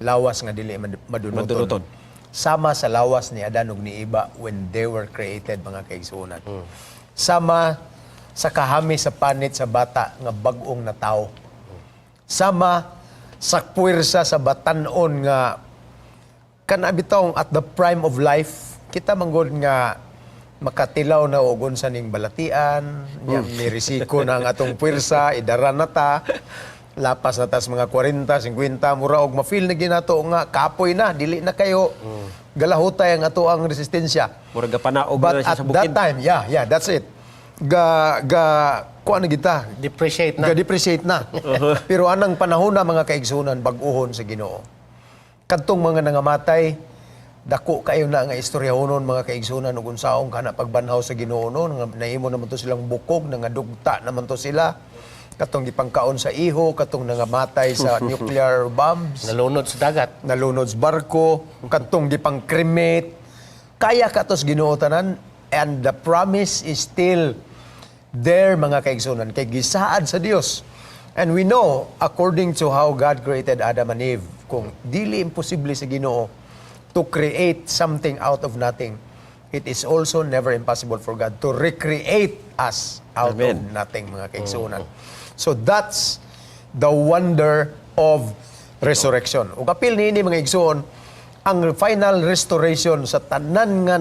lawas nga dili madunuton. Madunuton. Sama sa lawas ni Adan ug ni Eva when they were created, mga kaigsunan. Sama sa kahami sa panit sa bata nga bag-ong na tao. Sama sa puwersa sa batanon nga kana bitong at the prime of life, kita manggod nga makatilaw na og unsa ning balatian nya, may risiko na ang atong puwersa, idaran na ta, lapas na tas mga 40, 50, mura og ma-feel na ginato nga kapoy na, dili na kayo galahutay ang ato ang resistensya. Murag panaog But na siya at sa that bukid. time, yeah, that's it, ga ga kuan na kita. Depreciate na. Ga-depreciate na. Pero anang panahon na, mga kaigsunan, bag-uhon sa Ginoo. Kadtong mga nangamatay, dako kayo na nga istoryahonon, mga kaigsunan, ug unsaon kana pagbanhaw sa Ginoo no, nga nahimo naman to silang bukog, nangadugta naman to sila. Katong gipangkaon sa iho, katong nangamatay sa nuclear bombs, Nalunod sa dagat. Nalunod sa barko, katong gipang-cremate. Kaya katos Ginoo tanan and the promise is still there, mga kaigsunan, kay gisaad sa Dios. And we know, according to how God created Adam and Eve, kung dili imposible sa Ginoo to create something out of nothing, it is also never impossible for God to recreate us out Amen. of nothing, mga kaigsunan. So that's the wonder of resurrection. Ug apil niini, mga igsoon, ang final restoration sa tanan nga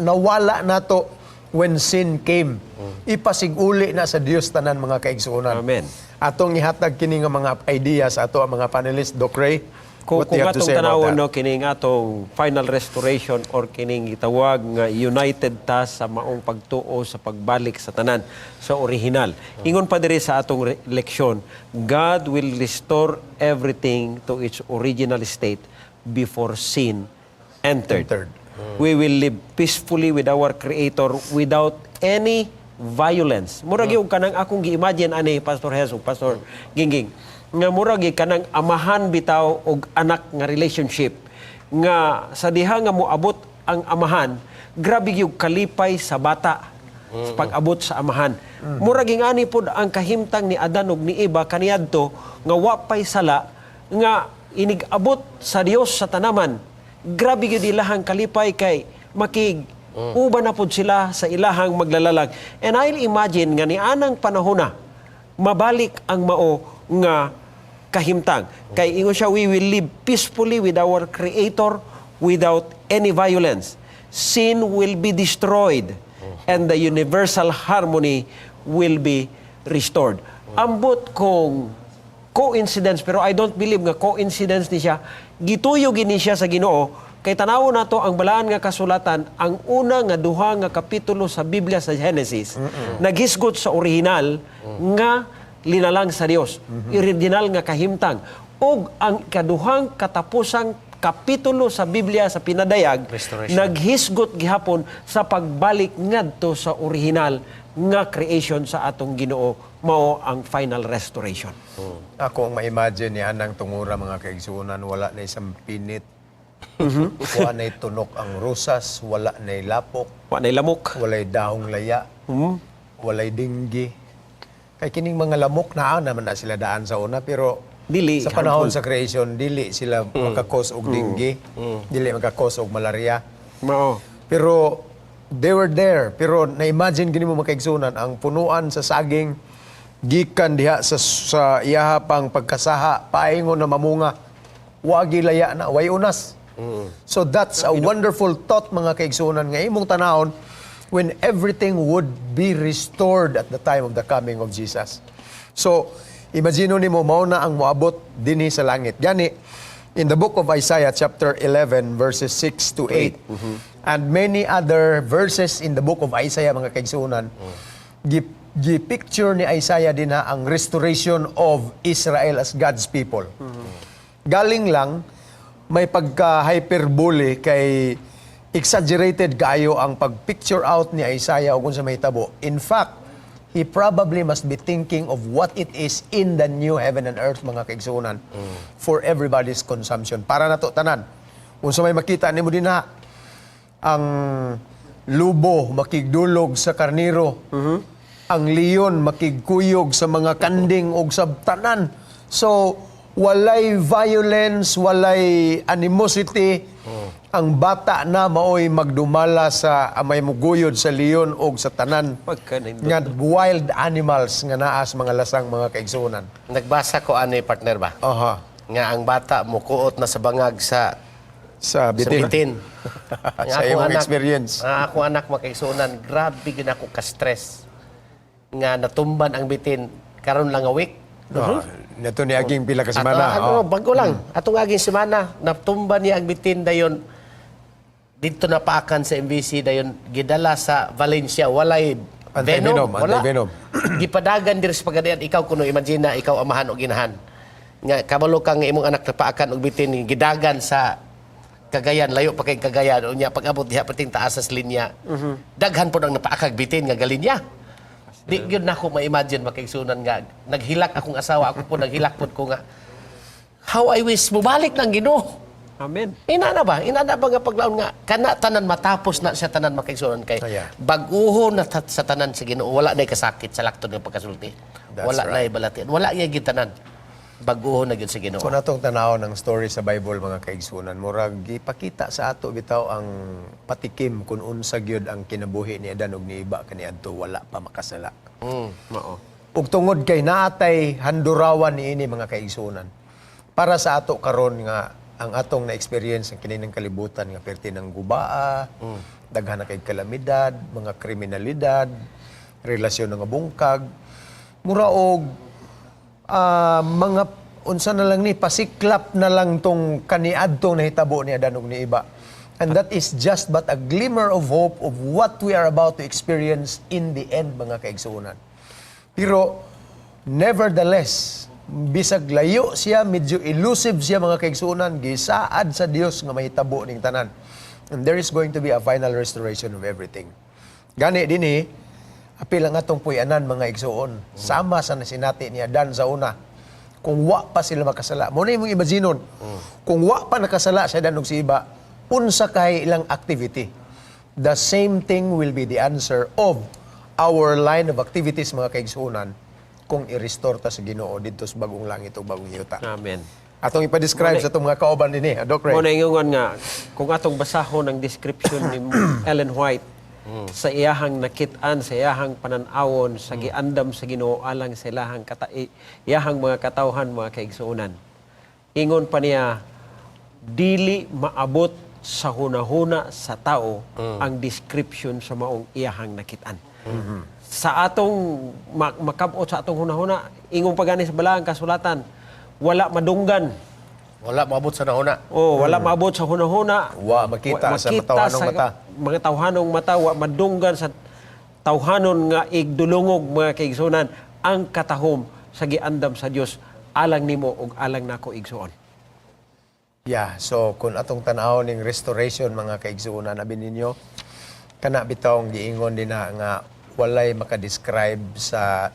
nawala nato when sin came. Ipasig-uli na sa Dios tanan, mga kaigsuonan. Amen. Atong ihatag kini nga mga ideas ato ang mga panelists, Doc Ray. Kung, What do you kung have to atong say about tanawon that? no, kining atong final restoration or kining gitawag nga united ta sa maong pagtuo sa pagbalik sa tanan sa original. Ingon pa diri sa atong leksyon, God will restore everything to its original state before sin entered. Entered. We will live peacefully with our Creator without any violence. Murag yung kanang akong gi-imagine ani, Pastor Jesus, Pastor Gingging, nga murag gyud kanang amahan bitaw og anak nga relationship nga sa diha nga moabot ang amahan, grabe gyud kalipay sa bata sa pag-abot sa amahan. Murag ging ani pod ang kahimtang ni Adan ug ni Eva kaniadto nga wa pay sala, nga inig-abot sa Dios sa tanaman. Grabe gyud ilahang kalipay kay makig uban na pod sila sa ilahang maglalalag. And I'll imagine nga ni anang panahon na mabalik ang mao nga kahimtang. Kay ingon siya, we will live peacefully with our Creator without any violence. Sin will be destroyed and the universal harmony will be restored. Ambot kung coincidence, pero I don't believe nga coincidence ni siya. Gituyo gini siya sa Ginoo kay tanawo nato ang balaan nga kasulatan, ang una nga duha nga kapitulo sa Biblia sa Genesis naghisgot sa original nga linalang sa Dios, original nga kahimtang, ug ang ikaduhang katapusang kapitulo sa Biblia sa Pinadayag Restoration. Naghisgot gihapon sa pagbalik ngadto sa original nga creation sa atong Ginoo, mao ang final restoration. Ako ang ma-imagine ni anang tungura, mga kaigsuonan, wala na isang pinit. Wala na tunok ang rosas, wala na lapok, Wa nay lamok. Walay dahong laya, walay dinggi. Kay kining mga lamok naa naman na sila daan sa una, pero Dili sa panahon harmful. sa creation, dili sila maka-cause og dinggi, dili maka-cause og malaria. Mao. Pero they were there. Pero na-imagine gini mo, mga kaigsunan, ang punuan sa saging gikan diha sa iyaha pang pagkasaha paingon na mamunga. Wagi laya na, way unas. So that's a wonderful thought, mga kaigsuonan, nga imong tanawon when everything would be restored at the time of the coming of Jesus. So, imagine nimo, mao na ang moabot dinhi sa langit. Gani in the book of Isaiah chapter 11 verses 6 to 8 and many other verses in the book of Isaiah, mga kaigsuonan, gi-picture ni Isaiah dinha ang restoration of Israel as God's people. Galing lang may pagka-hyperbole kay exaggerated kaayo ang pag-picture out ni Isaiah og unsa mahitabo. In fact, he probably must be thinking of what it is in the new heaven and earth, mga kaigsuonan, for everybody's consumption. Para nato tanan. Unsa may makita nimo dinha, ang lubo makigdulog sa karniro. Ang leon makigkuyog sa mga kanding og sa tanan. So walay violence, walay animosity. Ang bata na maoy magdumala sa may muguyod sa leon og sa tanan Pagka nindot. nga wild animals nga naa sa mga lasang, mga kaigsuonan. Nagbasa ko ani, partner ba? Aha. Nga ang bata mukuot na sa bangag sa Sa sa bitin. bitin. Ang Sa akong imong anak- experience. Ang akong anak, makaigsuonan, grabe gid ako ka-stress. Nga natumban ang bitin karon lang nga week. Ah, nato ni aging pila ka semana. Ato, ano, Oh. bago lang. Atong aging semana, natumba niya ang bitin, dayon dito napaakan sa MBC, dayon gidala sa Valencia, walay Anti-venom, venom, wala. Anti-venom. Gipadagan diri sa Pagadian. Ikaw kuno, imagine na ikaw amahan o ginahan nga kabalo ka nga imong anak napaakan og bitin, gidagan sa Cagayan, layo pa kay Cagayan. Unya pag-abot diha perting taas sa linya, daghan pod ang napaakag bitin nga galinya. Di gyud nako ma-imagine, makaigsuonan, nga naghilak akong asawa, ako po naghilak pod ko nga how I wish mubalik lang Ginoo. Amen. Inana ba? Inana ba nga paglaon nga kana tanan matapos na siya tanan, makaigsuonan, kay Aya. bag-uho na sa tanan sa Ginoo, wala nay kasakit sa laktod nga pagkasulti. That's Wala right. nay balatian. Wala gyud tanan. Bag-uho na gyud sa Ginoo. Kung atong tanaw ng story sa Bible, mga kaigsuonan, murag gipakita sa ato bitaw ang patikim kung unsa gyud ang kinabuhi ni Adan ug ni Eva kaniadto wala pa makasala. Mao. Ug tungod kay naatay handurawan niini, mga kaigsuonan, para sa ato karon nga ang atong na-experience ang kini ng kalibutan nga perti ng gubaa, daghan na kay kalamidad, mga kriminalidad, relasyon nga bungkag, mura og mga unsa na lang ni, pasiklap na lang tong kaniadtong nahitabo ni Adan ug ni Eva. And that is just but a glimmer of hope of what we are about to experience in the end, mga kaigsuonan. Pero nevertheless, bisag layo siya, medyo elusive siya, mga kaigsuonan, gisaad sa Dios nga mahitabo ning tanan. And there is going to be a final restoration of everything. Gani dinhi, apil ang atong puy-anan, mga igsuon. Sama sa nasinati ni Adan sa una. Kung wa pa sila makasala. Mao na imong imaginon. Kung wa pa nakasala si Adan ug si Eva, unsa kay ilang activity? The same thing will be the answer of our line of activities, mga kaigsuonan, kung i-restore ta sa Ginoo didto sa bagong langit ug bagong yuta. Amen. Atong ipa-describe sa atong mga kauban dinhi, Doc Ray. Mao na ingon nga kung atong basahon ang description ni Ellen White sa iyahang nakit-an, sa iyahang panan-awon, sa giandam sa Ginoo alang sa ilahang iyahang mga katawhan, mga kaigsuonan. Ingon pa niya, dili maabot sa hunahuna sa tao ang description sa maong iyahang nakit-an. Sa atong makabot sa atong hunahuna, ingon pa gani sa balaang kasulatan, wala madunggan. Wala maabot sa nahuna. Oh, wala maabot sa hunahuna. Wa makita Wa sa matawhanong mata. mga tawhanong mata, wa madunggan sa tawhanon nga igdulungog, mga kaigsuonan, ang katahom sa giandam sa Dios alang nimo ug alang nako, igsuon. Yeah, so kung atong tan-awon ning restoration, mga kaigsuonan, abi ninyo kana bitawng giingon dinha nga walay maka-describe sa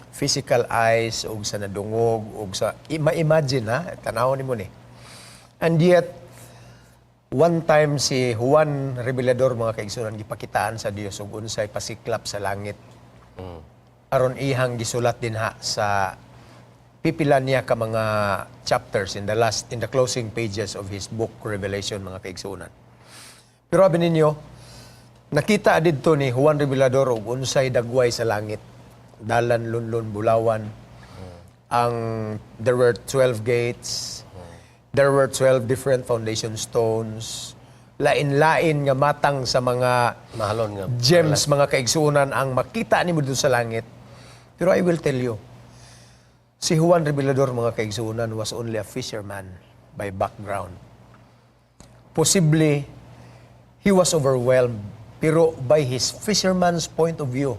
physical eyes ug sa nadungog ug sa ma-imagine ha, tan-awon nimo ni. And yet one time si Juan Revelador, mga kaigsuonan, gipakitaan sa Dios ug unsay pasiklap sa langit. Aron ihang gisulat dinha sa pipila niya ka mga chapters in the closing pages of his book Revelation, mga kaigsuonan. Pero abi ninyo, nakita didto ni Juan Revelador og unsay dagway sa langit. Dalan, lunlun, bulawan. Ang there were 12 gates. There were 12 different foundation stones. Lain-lain nga matang sa mga Mahalon nga. gems, mga kaigsuonan, ang makita nimo dito sa langit. Pero I will tell you, si Juan Revelador, mga kaigsuonan, was only a fisherman by background. Possibly, he was overwhelmed. Pero by his fisherman's point of view,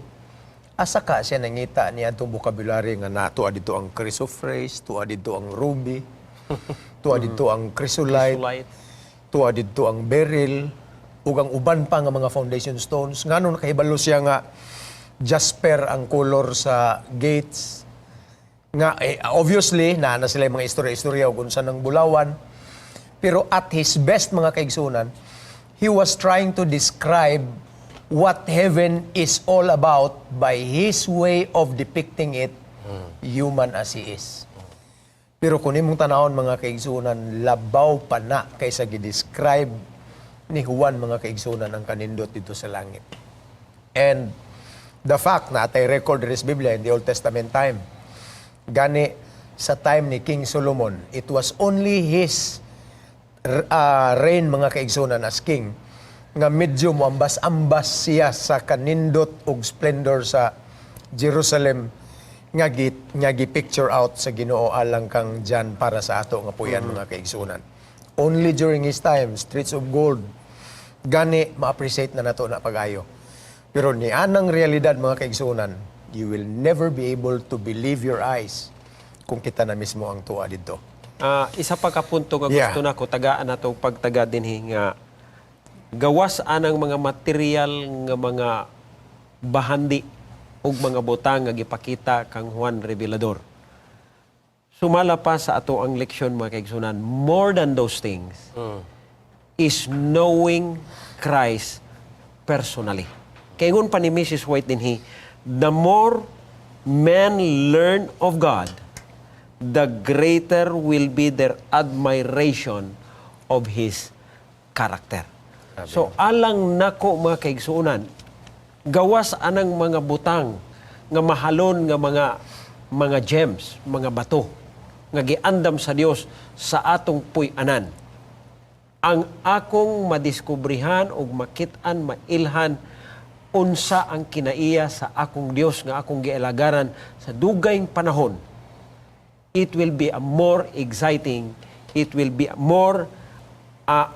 asa ka siya nangita niya atong vocabulary nga na tuwa dito ang chrysoprase, tuwa dito ang ruby, tuwa dito ang chrysolite, Chrysolite. Tuwa dito ang beryl, ug ang uban pa nga mga foundation stones. Ngano nakahibalo siya nga jasper ang color sa gates? Nga eh, obviously naa na sila yung mga istorya-istorya ug unsa ng bulawan. Pero at his best, mga kaigsunan, he was trying to describe what heaven is all about by his way of depicting it, human as he is. Pero kung imong tanawon, mga kaigsunan, labaw pa na kaysa gi-describe ni Juan, mga kaigsunan, ang kanindot dito sa langit. And the fact na atay record rin sa Biblia in the Old Testament time. Gani sa time ni King Solomon, it was only his reign, mga kaigsunan, as king nga medyo moambas-ambas siya sa kanindot ug splendor sa Jerusalem nga gi-picture out sa Ginoo alang kang John para sa ato nga puyan, mga kaigsunan. Only during his time, streets of gold. Gani ma-appreciate na nato na pag-ayo. Pero ni anang realidad, mga kaigsunan, you will never be able to believe your eyes kung kita na mismo ang tuwa dito. Isa pa ka punto nga gusto nako tagaan nato pagtaga dinhi nga gawas anang mga material nga mga bahandi ug mga butang nga gipakita kang Juan Revelador. Sumala pa sa ato ang leksyon, mga kaigsunan, more than those things is knowing Christ personally. Kay ingon pa ni Mrs. White dinhi, the more men learn of God, the greater will be their admiration of His character. So alang nako, mga kaigsuonan, gawas anang mga butang nga mahalon nga mga gems, mga bato nga giandam sa Dios sa atong puy-anan, ang akong madiskubrihan ug makit-an, mailhan unsa ang kinaiya sa akong Dios nga akong gialagaran sa dugayng panahon, it will be a more exciting, it will be a more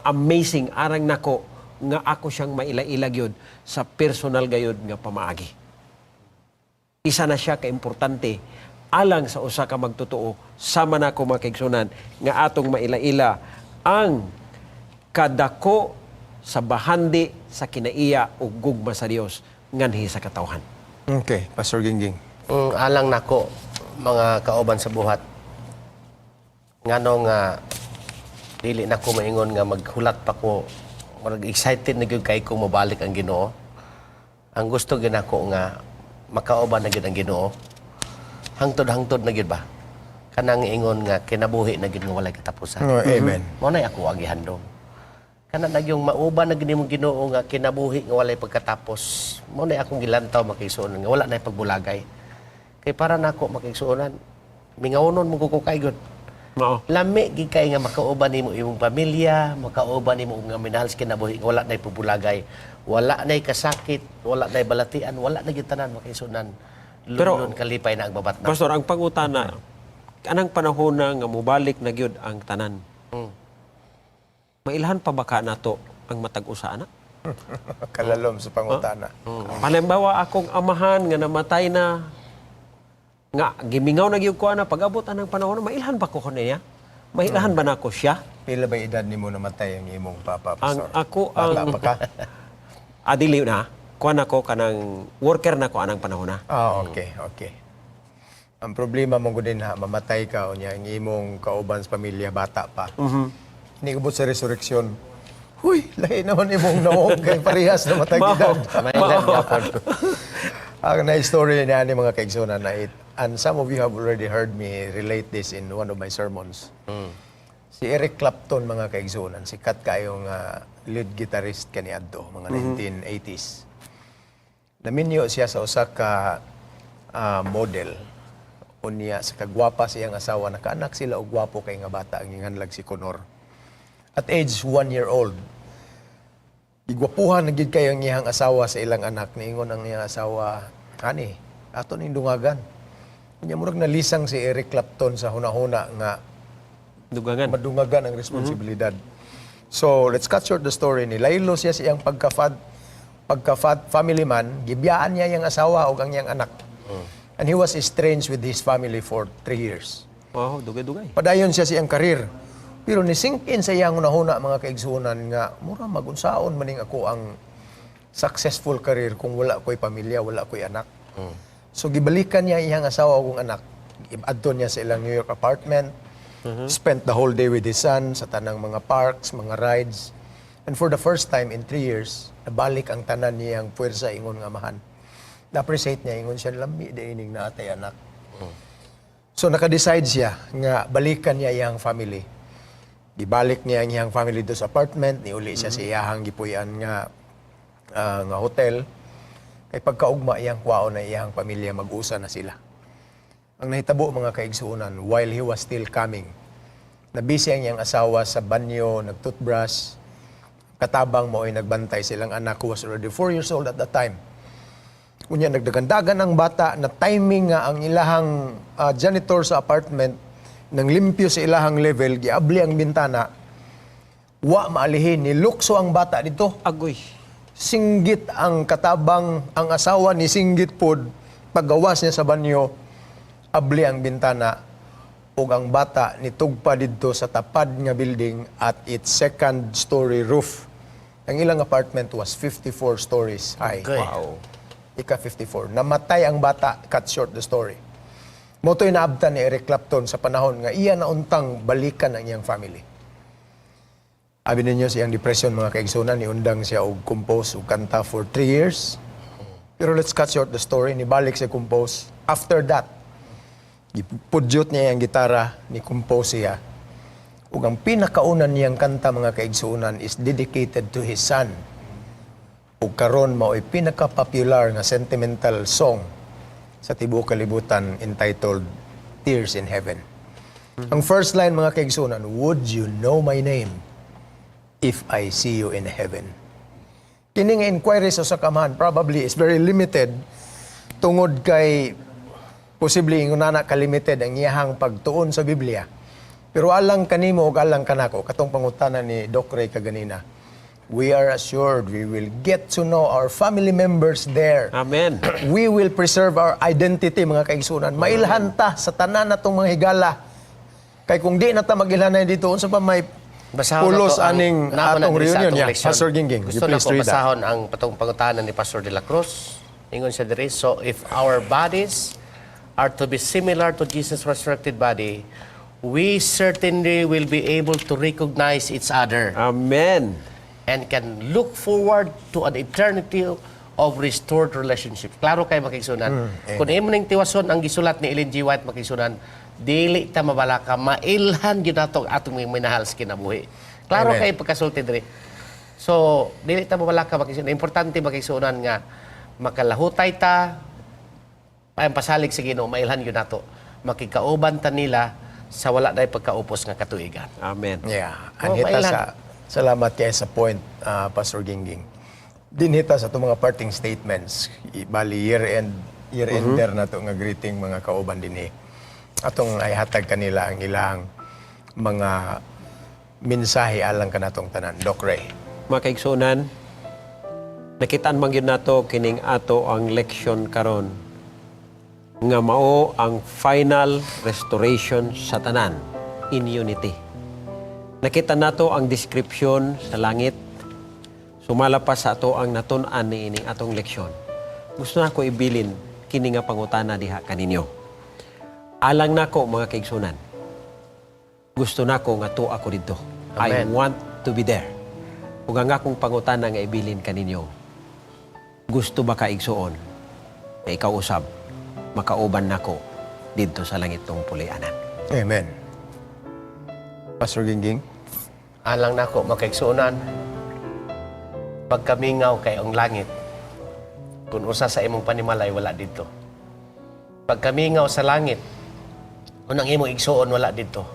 amazing arang nako nga ako siyang maila-ila gyud sa personal gayud nga pamaagi. Isa na siya kaimportante alang sa usa ka magtotoo sama nako, mga kaigsunan, nga atong maila-ila ang kadako sa bahandi sa kinaiya ug gugma sa Dios nganhi sa katawhan. Okay, Pastor Gingging. Alang nako, mga kauban sa buhat, ngano nga dili nako maingon nga maghulat pa ko, murag excited na gyud kay ko mobalik ang Ginoo. Ang gusto gyud nako nga makauban na gyud ang Ginoo. Hangtod-hangtod na gyud ba? Kanang ingon nga kinabuhi na gyud nga walay katapusan. Oh, amen. Mao na ako ang gihandom. Kana na yung mauban na gini mong Ginoo nga kinabuhi nga walay pagkatapos. Mao na akong gilantaw, makigsuonan, nga wala na pagbulagay. Kay para nako, makigsuonan, mingawnon mo ko kay gud. Mao. Lami gid kay nga makauban nimo imong pamilya, makauban nimo nga minahal sa kinabuhi nga wala na pagbulagay. Wala na kasakit, wala na balatian, wala na gyud tanan, makigsuonan. Pero- Pero kalipay na ang babat na. Pastor, ang pangutana, anang panahon na nga mobalik na gyud ang tanan, mailhan pa ba ka nato ang matag usa ana? Kalalom sa pangutana. Halimbawa, akong amahan nga namatay na nga gimingaw na gyud ko ana, pag-abot anang panahon, mailhan ba ko niya? Mailhan ba nako siya? Pila ba edad nimo namatay ang imong papa, Ang Pastor? ako Bata ang pa ka? Adili na. Kuan ako kanang worker na ko anang panahon na. Ah, okay. Ang problema mo gud din ha, mamatay ka unya ang imong kauban sa pamilya bata pa. Hindi kubot sa resurrection. Huy, lahi naman imong naong kay parehas na matag edad. Mailhan gyapon. Ang na-story niya ni mga kaigsunan na it, and some of you have already heard me relate this in one of my sermons. Si Eric Clapton, mga kaigsunan, sikat kayong lead guitarist kaniadto, mga 1980s. Naminyo siya sa usa ka model. Unya sa kagwapa sa iyang asawa, nakaanak sila og gwapo kay nga bata ang ginganlag si Conor. At age 1 year old, gigwapuhan na gid kayo ang iyang asawa sa ilang anak. Niingon ang iyang asawa, "Honey, ato ning dungagan." Unya murag nalisang si Eric Clapton sa hunahuna nga Dugangan. Madungagan ang responsibilidad. So, let's cut short the story. Nilaylo siya sa iyang pagka family man, gibiyaan niya iyang asawa o ang iyang anak. And he was estranged with his family for 3 years. Wow, dugay-dugay. Padayon siya sa iyang career. Pero ni-sink in sa iyang hunahuna, mga kaigsuonan, nga mura magunsaon maning ako ang successful career kung wala ko'y pamilya, wala ko'y anak. So gibalikan niya iyang asawa ug anak. Adto niya sa ilang New York apartment. Spent the whole day with his son sa tanang mga parks, mga rides. And for the first time in 3 years, nabalik ang tanan niyang puwersa ingon nga amahan. Na-appreciate niya, ingon siya, "Lami diay ning naa tay anak." So naka-decide siya nga balikan niya iyang family. Gibalik niya ang iyang family do sa apartment, niuli siya sa iyahang gipuy-an nga hotel. Kay pagkaugma iyang kwaon na iyang pamilya, mag-usa na sila. Ang nahitabo, mga kaigsuonan, while he was still coming, nabisi ang iyang asawa sa banyo, nagtoothbrush, katabang mo ay nagbantay silang anak who was already 4 years old at that time. Unya nagdagandagan ang bata na timing nga ang ilahang janitor sa apartment nang limpyo sa ilahang level, giabli ang bintana, wa maalihin, nilukso ang bata dito. Agoy. Singgit ang katabang, ang asawa ni singgit pod, paggawas niya sa banyo, abli ang bintana, ug ang bata nitugpa didto sa tapad nga building at its second story roof. Ang ilang apartment was 54 stories high. Okay. Wow. Ika 54. Namatay ang bata, cut short the story. Mao to'y naabtan ni Eric Clapton sa panahon nga iya nauntang balikan ang iyang family. Abi ninyo sa iyang depression, mga kaigsunan, niundang siya og compose og kanta for 3 years. Pero let's cut short the story, nibalik siya compose. After that, gipudyot niya ang gitara, ni compose siya. Ug ang pinakauna niyang kanta, mga kaigsunan, is dedicated to his son. Ug karon mao'y pinaka-popular nga sentimental song sa tibuok kalibutan entitled "Tears in Heaven." Ang first line, mga kaigsunan, "Would you know my name if I see you in heaven?" Kini nga inquiry sa usa ka amahan probably is very limited tungod kay posible ingon ana ka-limited ang iyahang pagtuon sa Biblia. Pero alang kanimo ug alang kanako, katong pangutana ni Doc Ray kaganina, we are assured we will get to know our family members there. Amen. We will preserve our identity, mga kaigsunan. Mailhan ta sa tanan natong mga higala. Kay kung di na ta mag-ilhanay dito, unsa pa may Basahon pulos na to ang- aning naman na atong diri sa reunion atong niya? leksyon. Pastor Gingging, you Gusto na please ko read that. Basahon ang patong pangutana ni Pastor de la Cruz. Ingon siya diri, "So if our bodies are to be similar to Jesus' resurrected body, we certainly will be able to recognize each other Amen. And can look forward to an eternity of restored relationship." Klaro kay, makigsunan. Kung imo ning tiwason ang gisulat ni Ellen G. White, makigsunan, dili ta mabalaka, mailhan gyud nato ang atong mga minahal sa kinabuhi. Klaro Amen. kay pagkasulti diri. So, dili ta mabalaka, makigsunan. Importante, makigsunan, nga makalahutay ta, ang pasalig sa Ginoo, mailhan gyud nato. Makikauban ta nila sa wala day pagkaupos nga katuigan. Amen. Yeah. Oh, Anhita mailan. sa salamat kay sa point, Pastor Gingging. Dinhita sa itong mga parting statements. Bali year ender na to nga greeting, mga kauban dinhi. Atong ay hatag kanila ang ilang mga mensahe alang kanatong tanan. Doc Ray. Mga kaigsunan, nakitaan man gyud nato kining ato ang leksyon karon nga mao ang final restoration sa tanan in unity. Nakita nato ang description sa langit sumala pa sa ato ang natun-an niining atong leksyon. Gusto nako ibilin kini nga pangutana diha kaninyo. Alang nako, mga kaigsunan, gusto nako nga tuo ako didto. I Amen. want to be there. Ug ang akong pangutana nga ibilin kaninyo, gusto ba ka, igsuon, na ikaw usab makauban nako didto sa langit tong puloy-anan? Amen. Pastor Gingging. Alang nako, makaigsuonan, pagkamingaw kay ang langit kung usa sa imong panimalay wala dito. Pagkamingaw sa langit. Kung ang imong igsuon wala didto.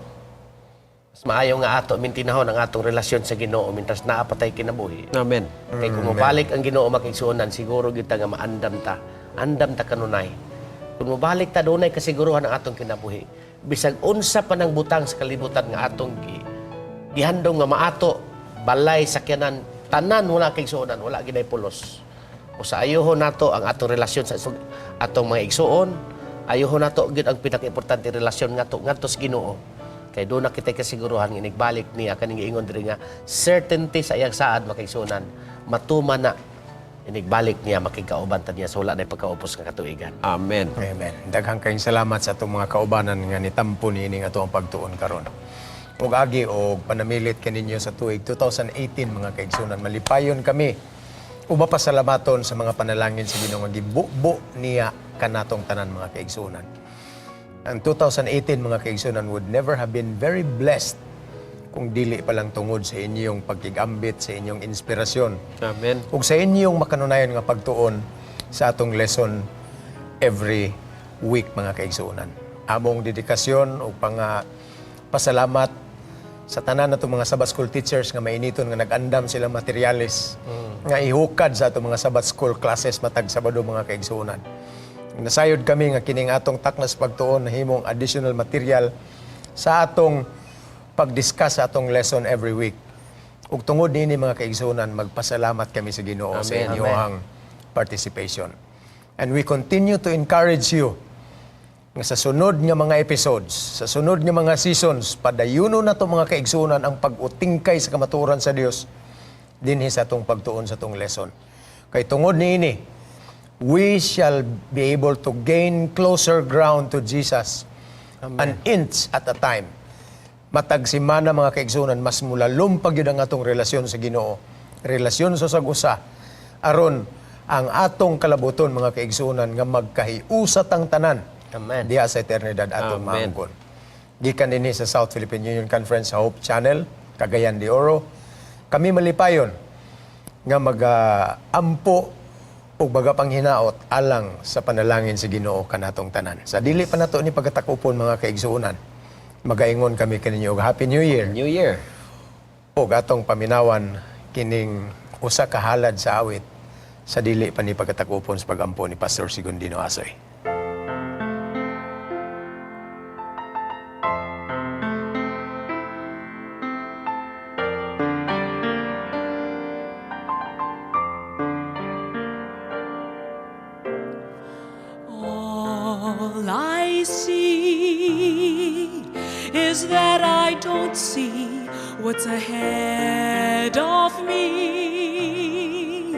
Mas maayo nga ato mintinahon ang atong relasyon sa Ginoo mintras naa pa tay kinabuhi. Amen. Kay kung mobalik ang Ginoo, mga kaigsuonan, siguro gyud ta nga maandam ta. Andam ta kanunay. Kung mobalik ta, dunay kasiguruhan ang atong kinabuhi. Bisag unsa pa nang butang sa kalibutan nga atong gihandom nga maato, balay, sakyanan, tanan wala, kaigsuonan, wala ginay pulos. O sa ayuhon nato ang atong relasyon sa atong mga igsuon, ayuhon nato gyud ang pinaka-importante, relasyon ngadto ngadto sa Ginoo. Kay doon na kita kasiguruhan nga inigbalik niya, kaning giingon diri nga certainty sa iyang saad, mga kaigsuonan, matuman na inigbalik niya, makigkauban ta niya sa wala na pagkaupos nga katuigan. Amen. Amen. Daghang kayong salamat sa atong mga kaubanan nga nitampo niining ato ang pagtuon karon. Ug agi og panamilit kaninyo sa tuig 2018, mga kaigsunan, malipayon kami ug mapasalamaton sa mga panalangin sa Ginoo nga gibubo niya kanatong tanan, mga kaigsunan. Ang 2018, mga kaigsunan, would never have been very blessed kung dili pa lang tungod sa inyong pagkigambit, sa inyong inspirasyon Amen. ug sa inyong makanunayon nga pagtuon sa atong lesson every week, mga kaigsuonan. Among dedikasyon ug panga pasalamat sa tanan natong mga Sabbath School teachers nga mainiton nga nag-andam silang materyales nga ihukad sa atong mga Sabbath School classes matag Sabado, mga kaigsuonan. Nasayod kami nga kining atong taknas pagtuon nahimong additional material sa atong pag-discuss sa atong lesson every week. Ug tungod niini, mga kaigsuonan, magpasalamat kami sa Ginoo sa Amen. inyong participation. And we continue to encourage you nga sa sunod nga mga episodes, sa sunod nga mga seasons, padayuno na to, mga kaigsuonan, ang pag-utingkay sa kamatuoran sa Dios dinhi sa atong pagtuon sa atong lesson. Kay tungod niini, we shall be able to gain closer ground to Jesus an inch at a time. Matag simana, mga kaigsuonan, mas mulalom pa gyud ang atong relasyon sa Ginoo. Relasyon sa usag-usa. Aron ang atong kalabuton, mga kaigsuonan, nga magkahiusa tang tanan. Amen. Diha sa eternidad atong Amen. maangkon. Gikan dinhi sa South Philippine Union Conference sa Hope Channel, Cagayan de Oro. Kami malipayon nga mag-ampo ug baga panghinaot alang sa panalangin sa Ginoo kanatong tanan. Sa dili pa nato ni pagatakupon, mga kaigsuonan, magaingon kami kaninyo og Happy New Year. New Year. Ug atong paminawan kining usa ka halad sa awit sa dili pa ni pagatakupon sa pagampo ni Pastor Segundino Asoy. All I see is that I don't see what's ahead of me.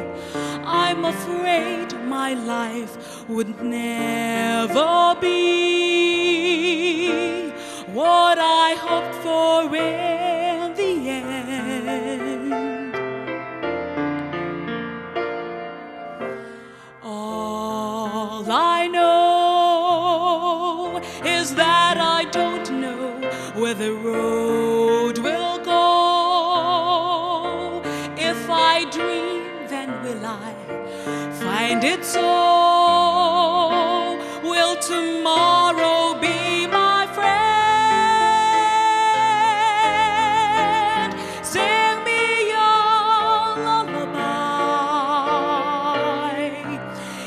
I'm afraid my life would never be what I hoped for in the end. All I know is that I don't know where the road will go. If I dream, then will I find it so? Will tomorrow be my friend? Sing me a lullaby.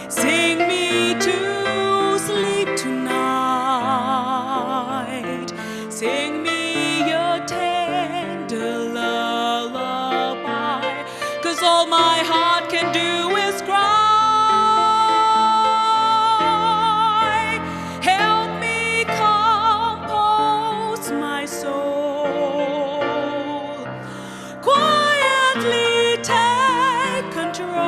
Sing me to sleep tonight. Sing me your tender lullaby. 'Cause all my heart can do is cry. Help me compose my soul. Quietly take control.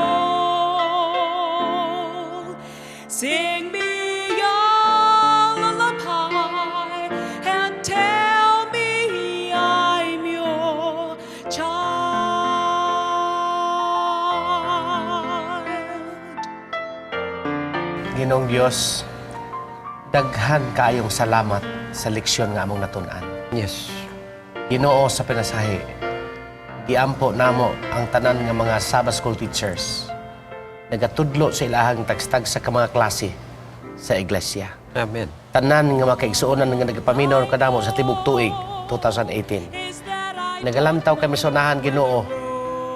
Sing me your lullaby and tell me I'm your child. Ginoong Dios, daghan kaayong salamat sa leksyon nga among natun-an. Ginoo, sa pinasahi, giampo namo ang tanan nga mga Sabbath School teachers. Nagatudlo sa ilahang tagstag sa mga klase sa iglesia. Amen. Tanan nga mga kaigsuonan nga nagapaminaw kanamo sa tibok tuig 2018. Is that I Nagalantaw kami sa unahan, Ginoo.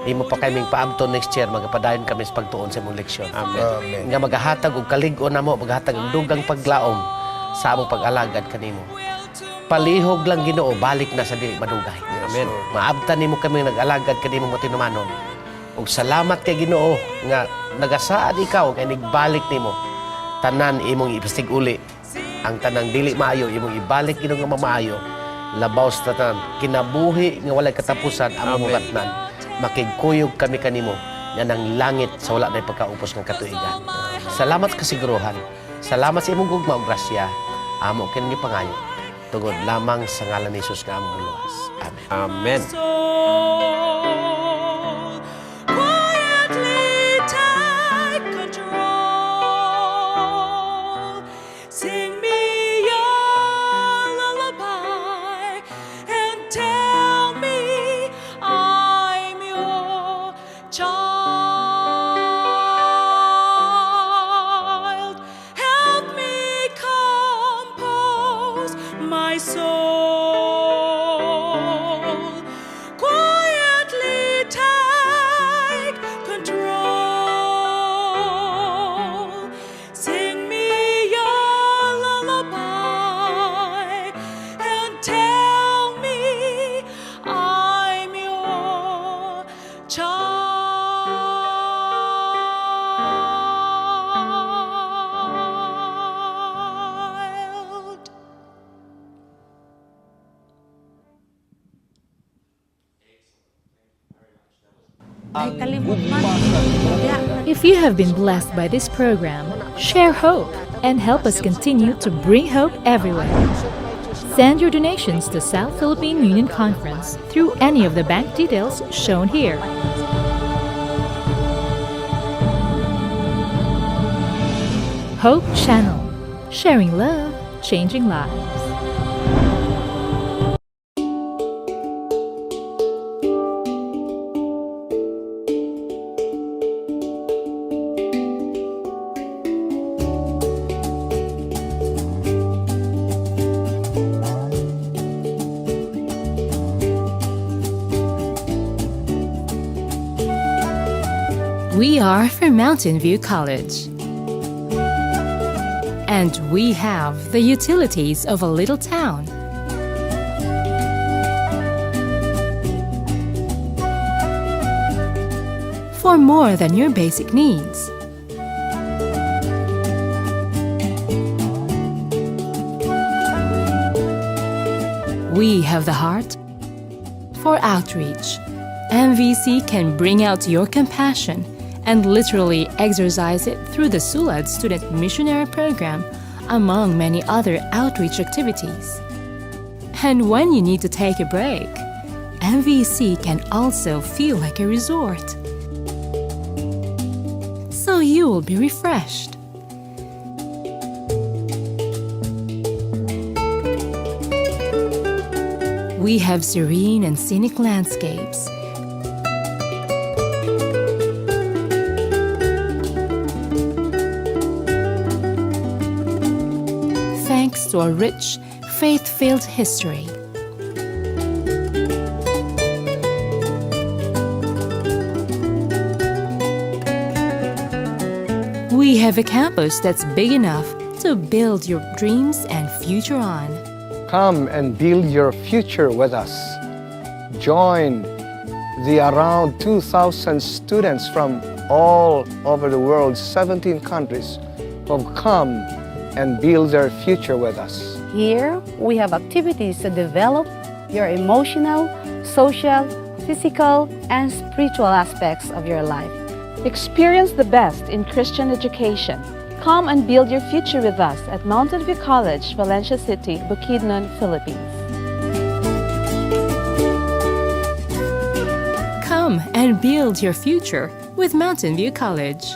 Imo pa kaming paabton next year, magapadayon kami sa pagtuon sa imong leksyon. Amen. Amen. Nga magahatag og kalig-on namo, magahatag og dugang paglaom sa among pag-alagad kanimo. will to Palihog lang, Ginoo, balik na sa dili madugay. Amen. Maabtan nimo kami nag-alagad kanimo mo tinumanon. Ug salamat kay Ginoo nga nagasaad ikaw kay nigbalik nimo. Tanan imong ipastig-uli. Ang tanang dili maayo imong ibalik, Ginoo, nga mamaayo. Labaw sa tanan kinabuhi nga walay katapusan among Amen. mabatnan. Makigkuyog kami kanimo nga nang langit sa wala nay pagkaupos ng katuigan. Salamat kasiguruhan. Salamat sa imong gugma ug grasya. Amo kini pangayo tungod lamang sa ngalan ni Jesus nga among luwas. Amen. Amen. Soul. Quietly take control. Sing me a lullaby and tell me I'm your child. Help me compose my soul. Quietly take control. Sing me a lullaby and tell me I'm your child. If you have been blessed by this program, share hope and help us continue to bring hope everywhere. Send your donations to South Philippine Union Conference through any of the bank details shown here. Hope Channel, sharing love, changing lives. We are from Mountain View College. And we have the utilities of a little town. For more than your basic needs. We have the heart for outreach. MVC can bring out your compassion and literally exercise it through the SULAD Student Missionary Program, among many other outreach activities. And when you need to take a break, MVC can also feel like a resort. So you will be refreshed. We have serene and scenic landscapes. Thanks to a rich, faith filled history. We have a campus that's big enough to build your dreams and future on. Come and build your future with us. Join the around 2,000 students from all over the world, 17 countries, who have come and build their future with us. Here, we have activities to develop your emotional, social, physical, and spiritual aspects of your life. Experience the best in Christian education. Come and build your future with us at Mountain View College, Valencia City, Bukidnon, Philippines. Come and build your future with Mountain View College.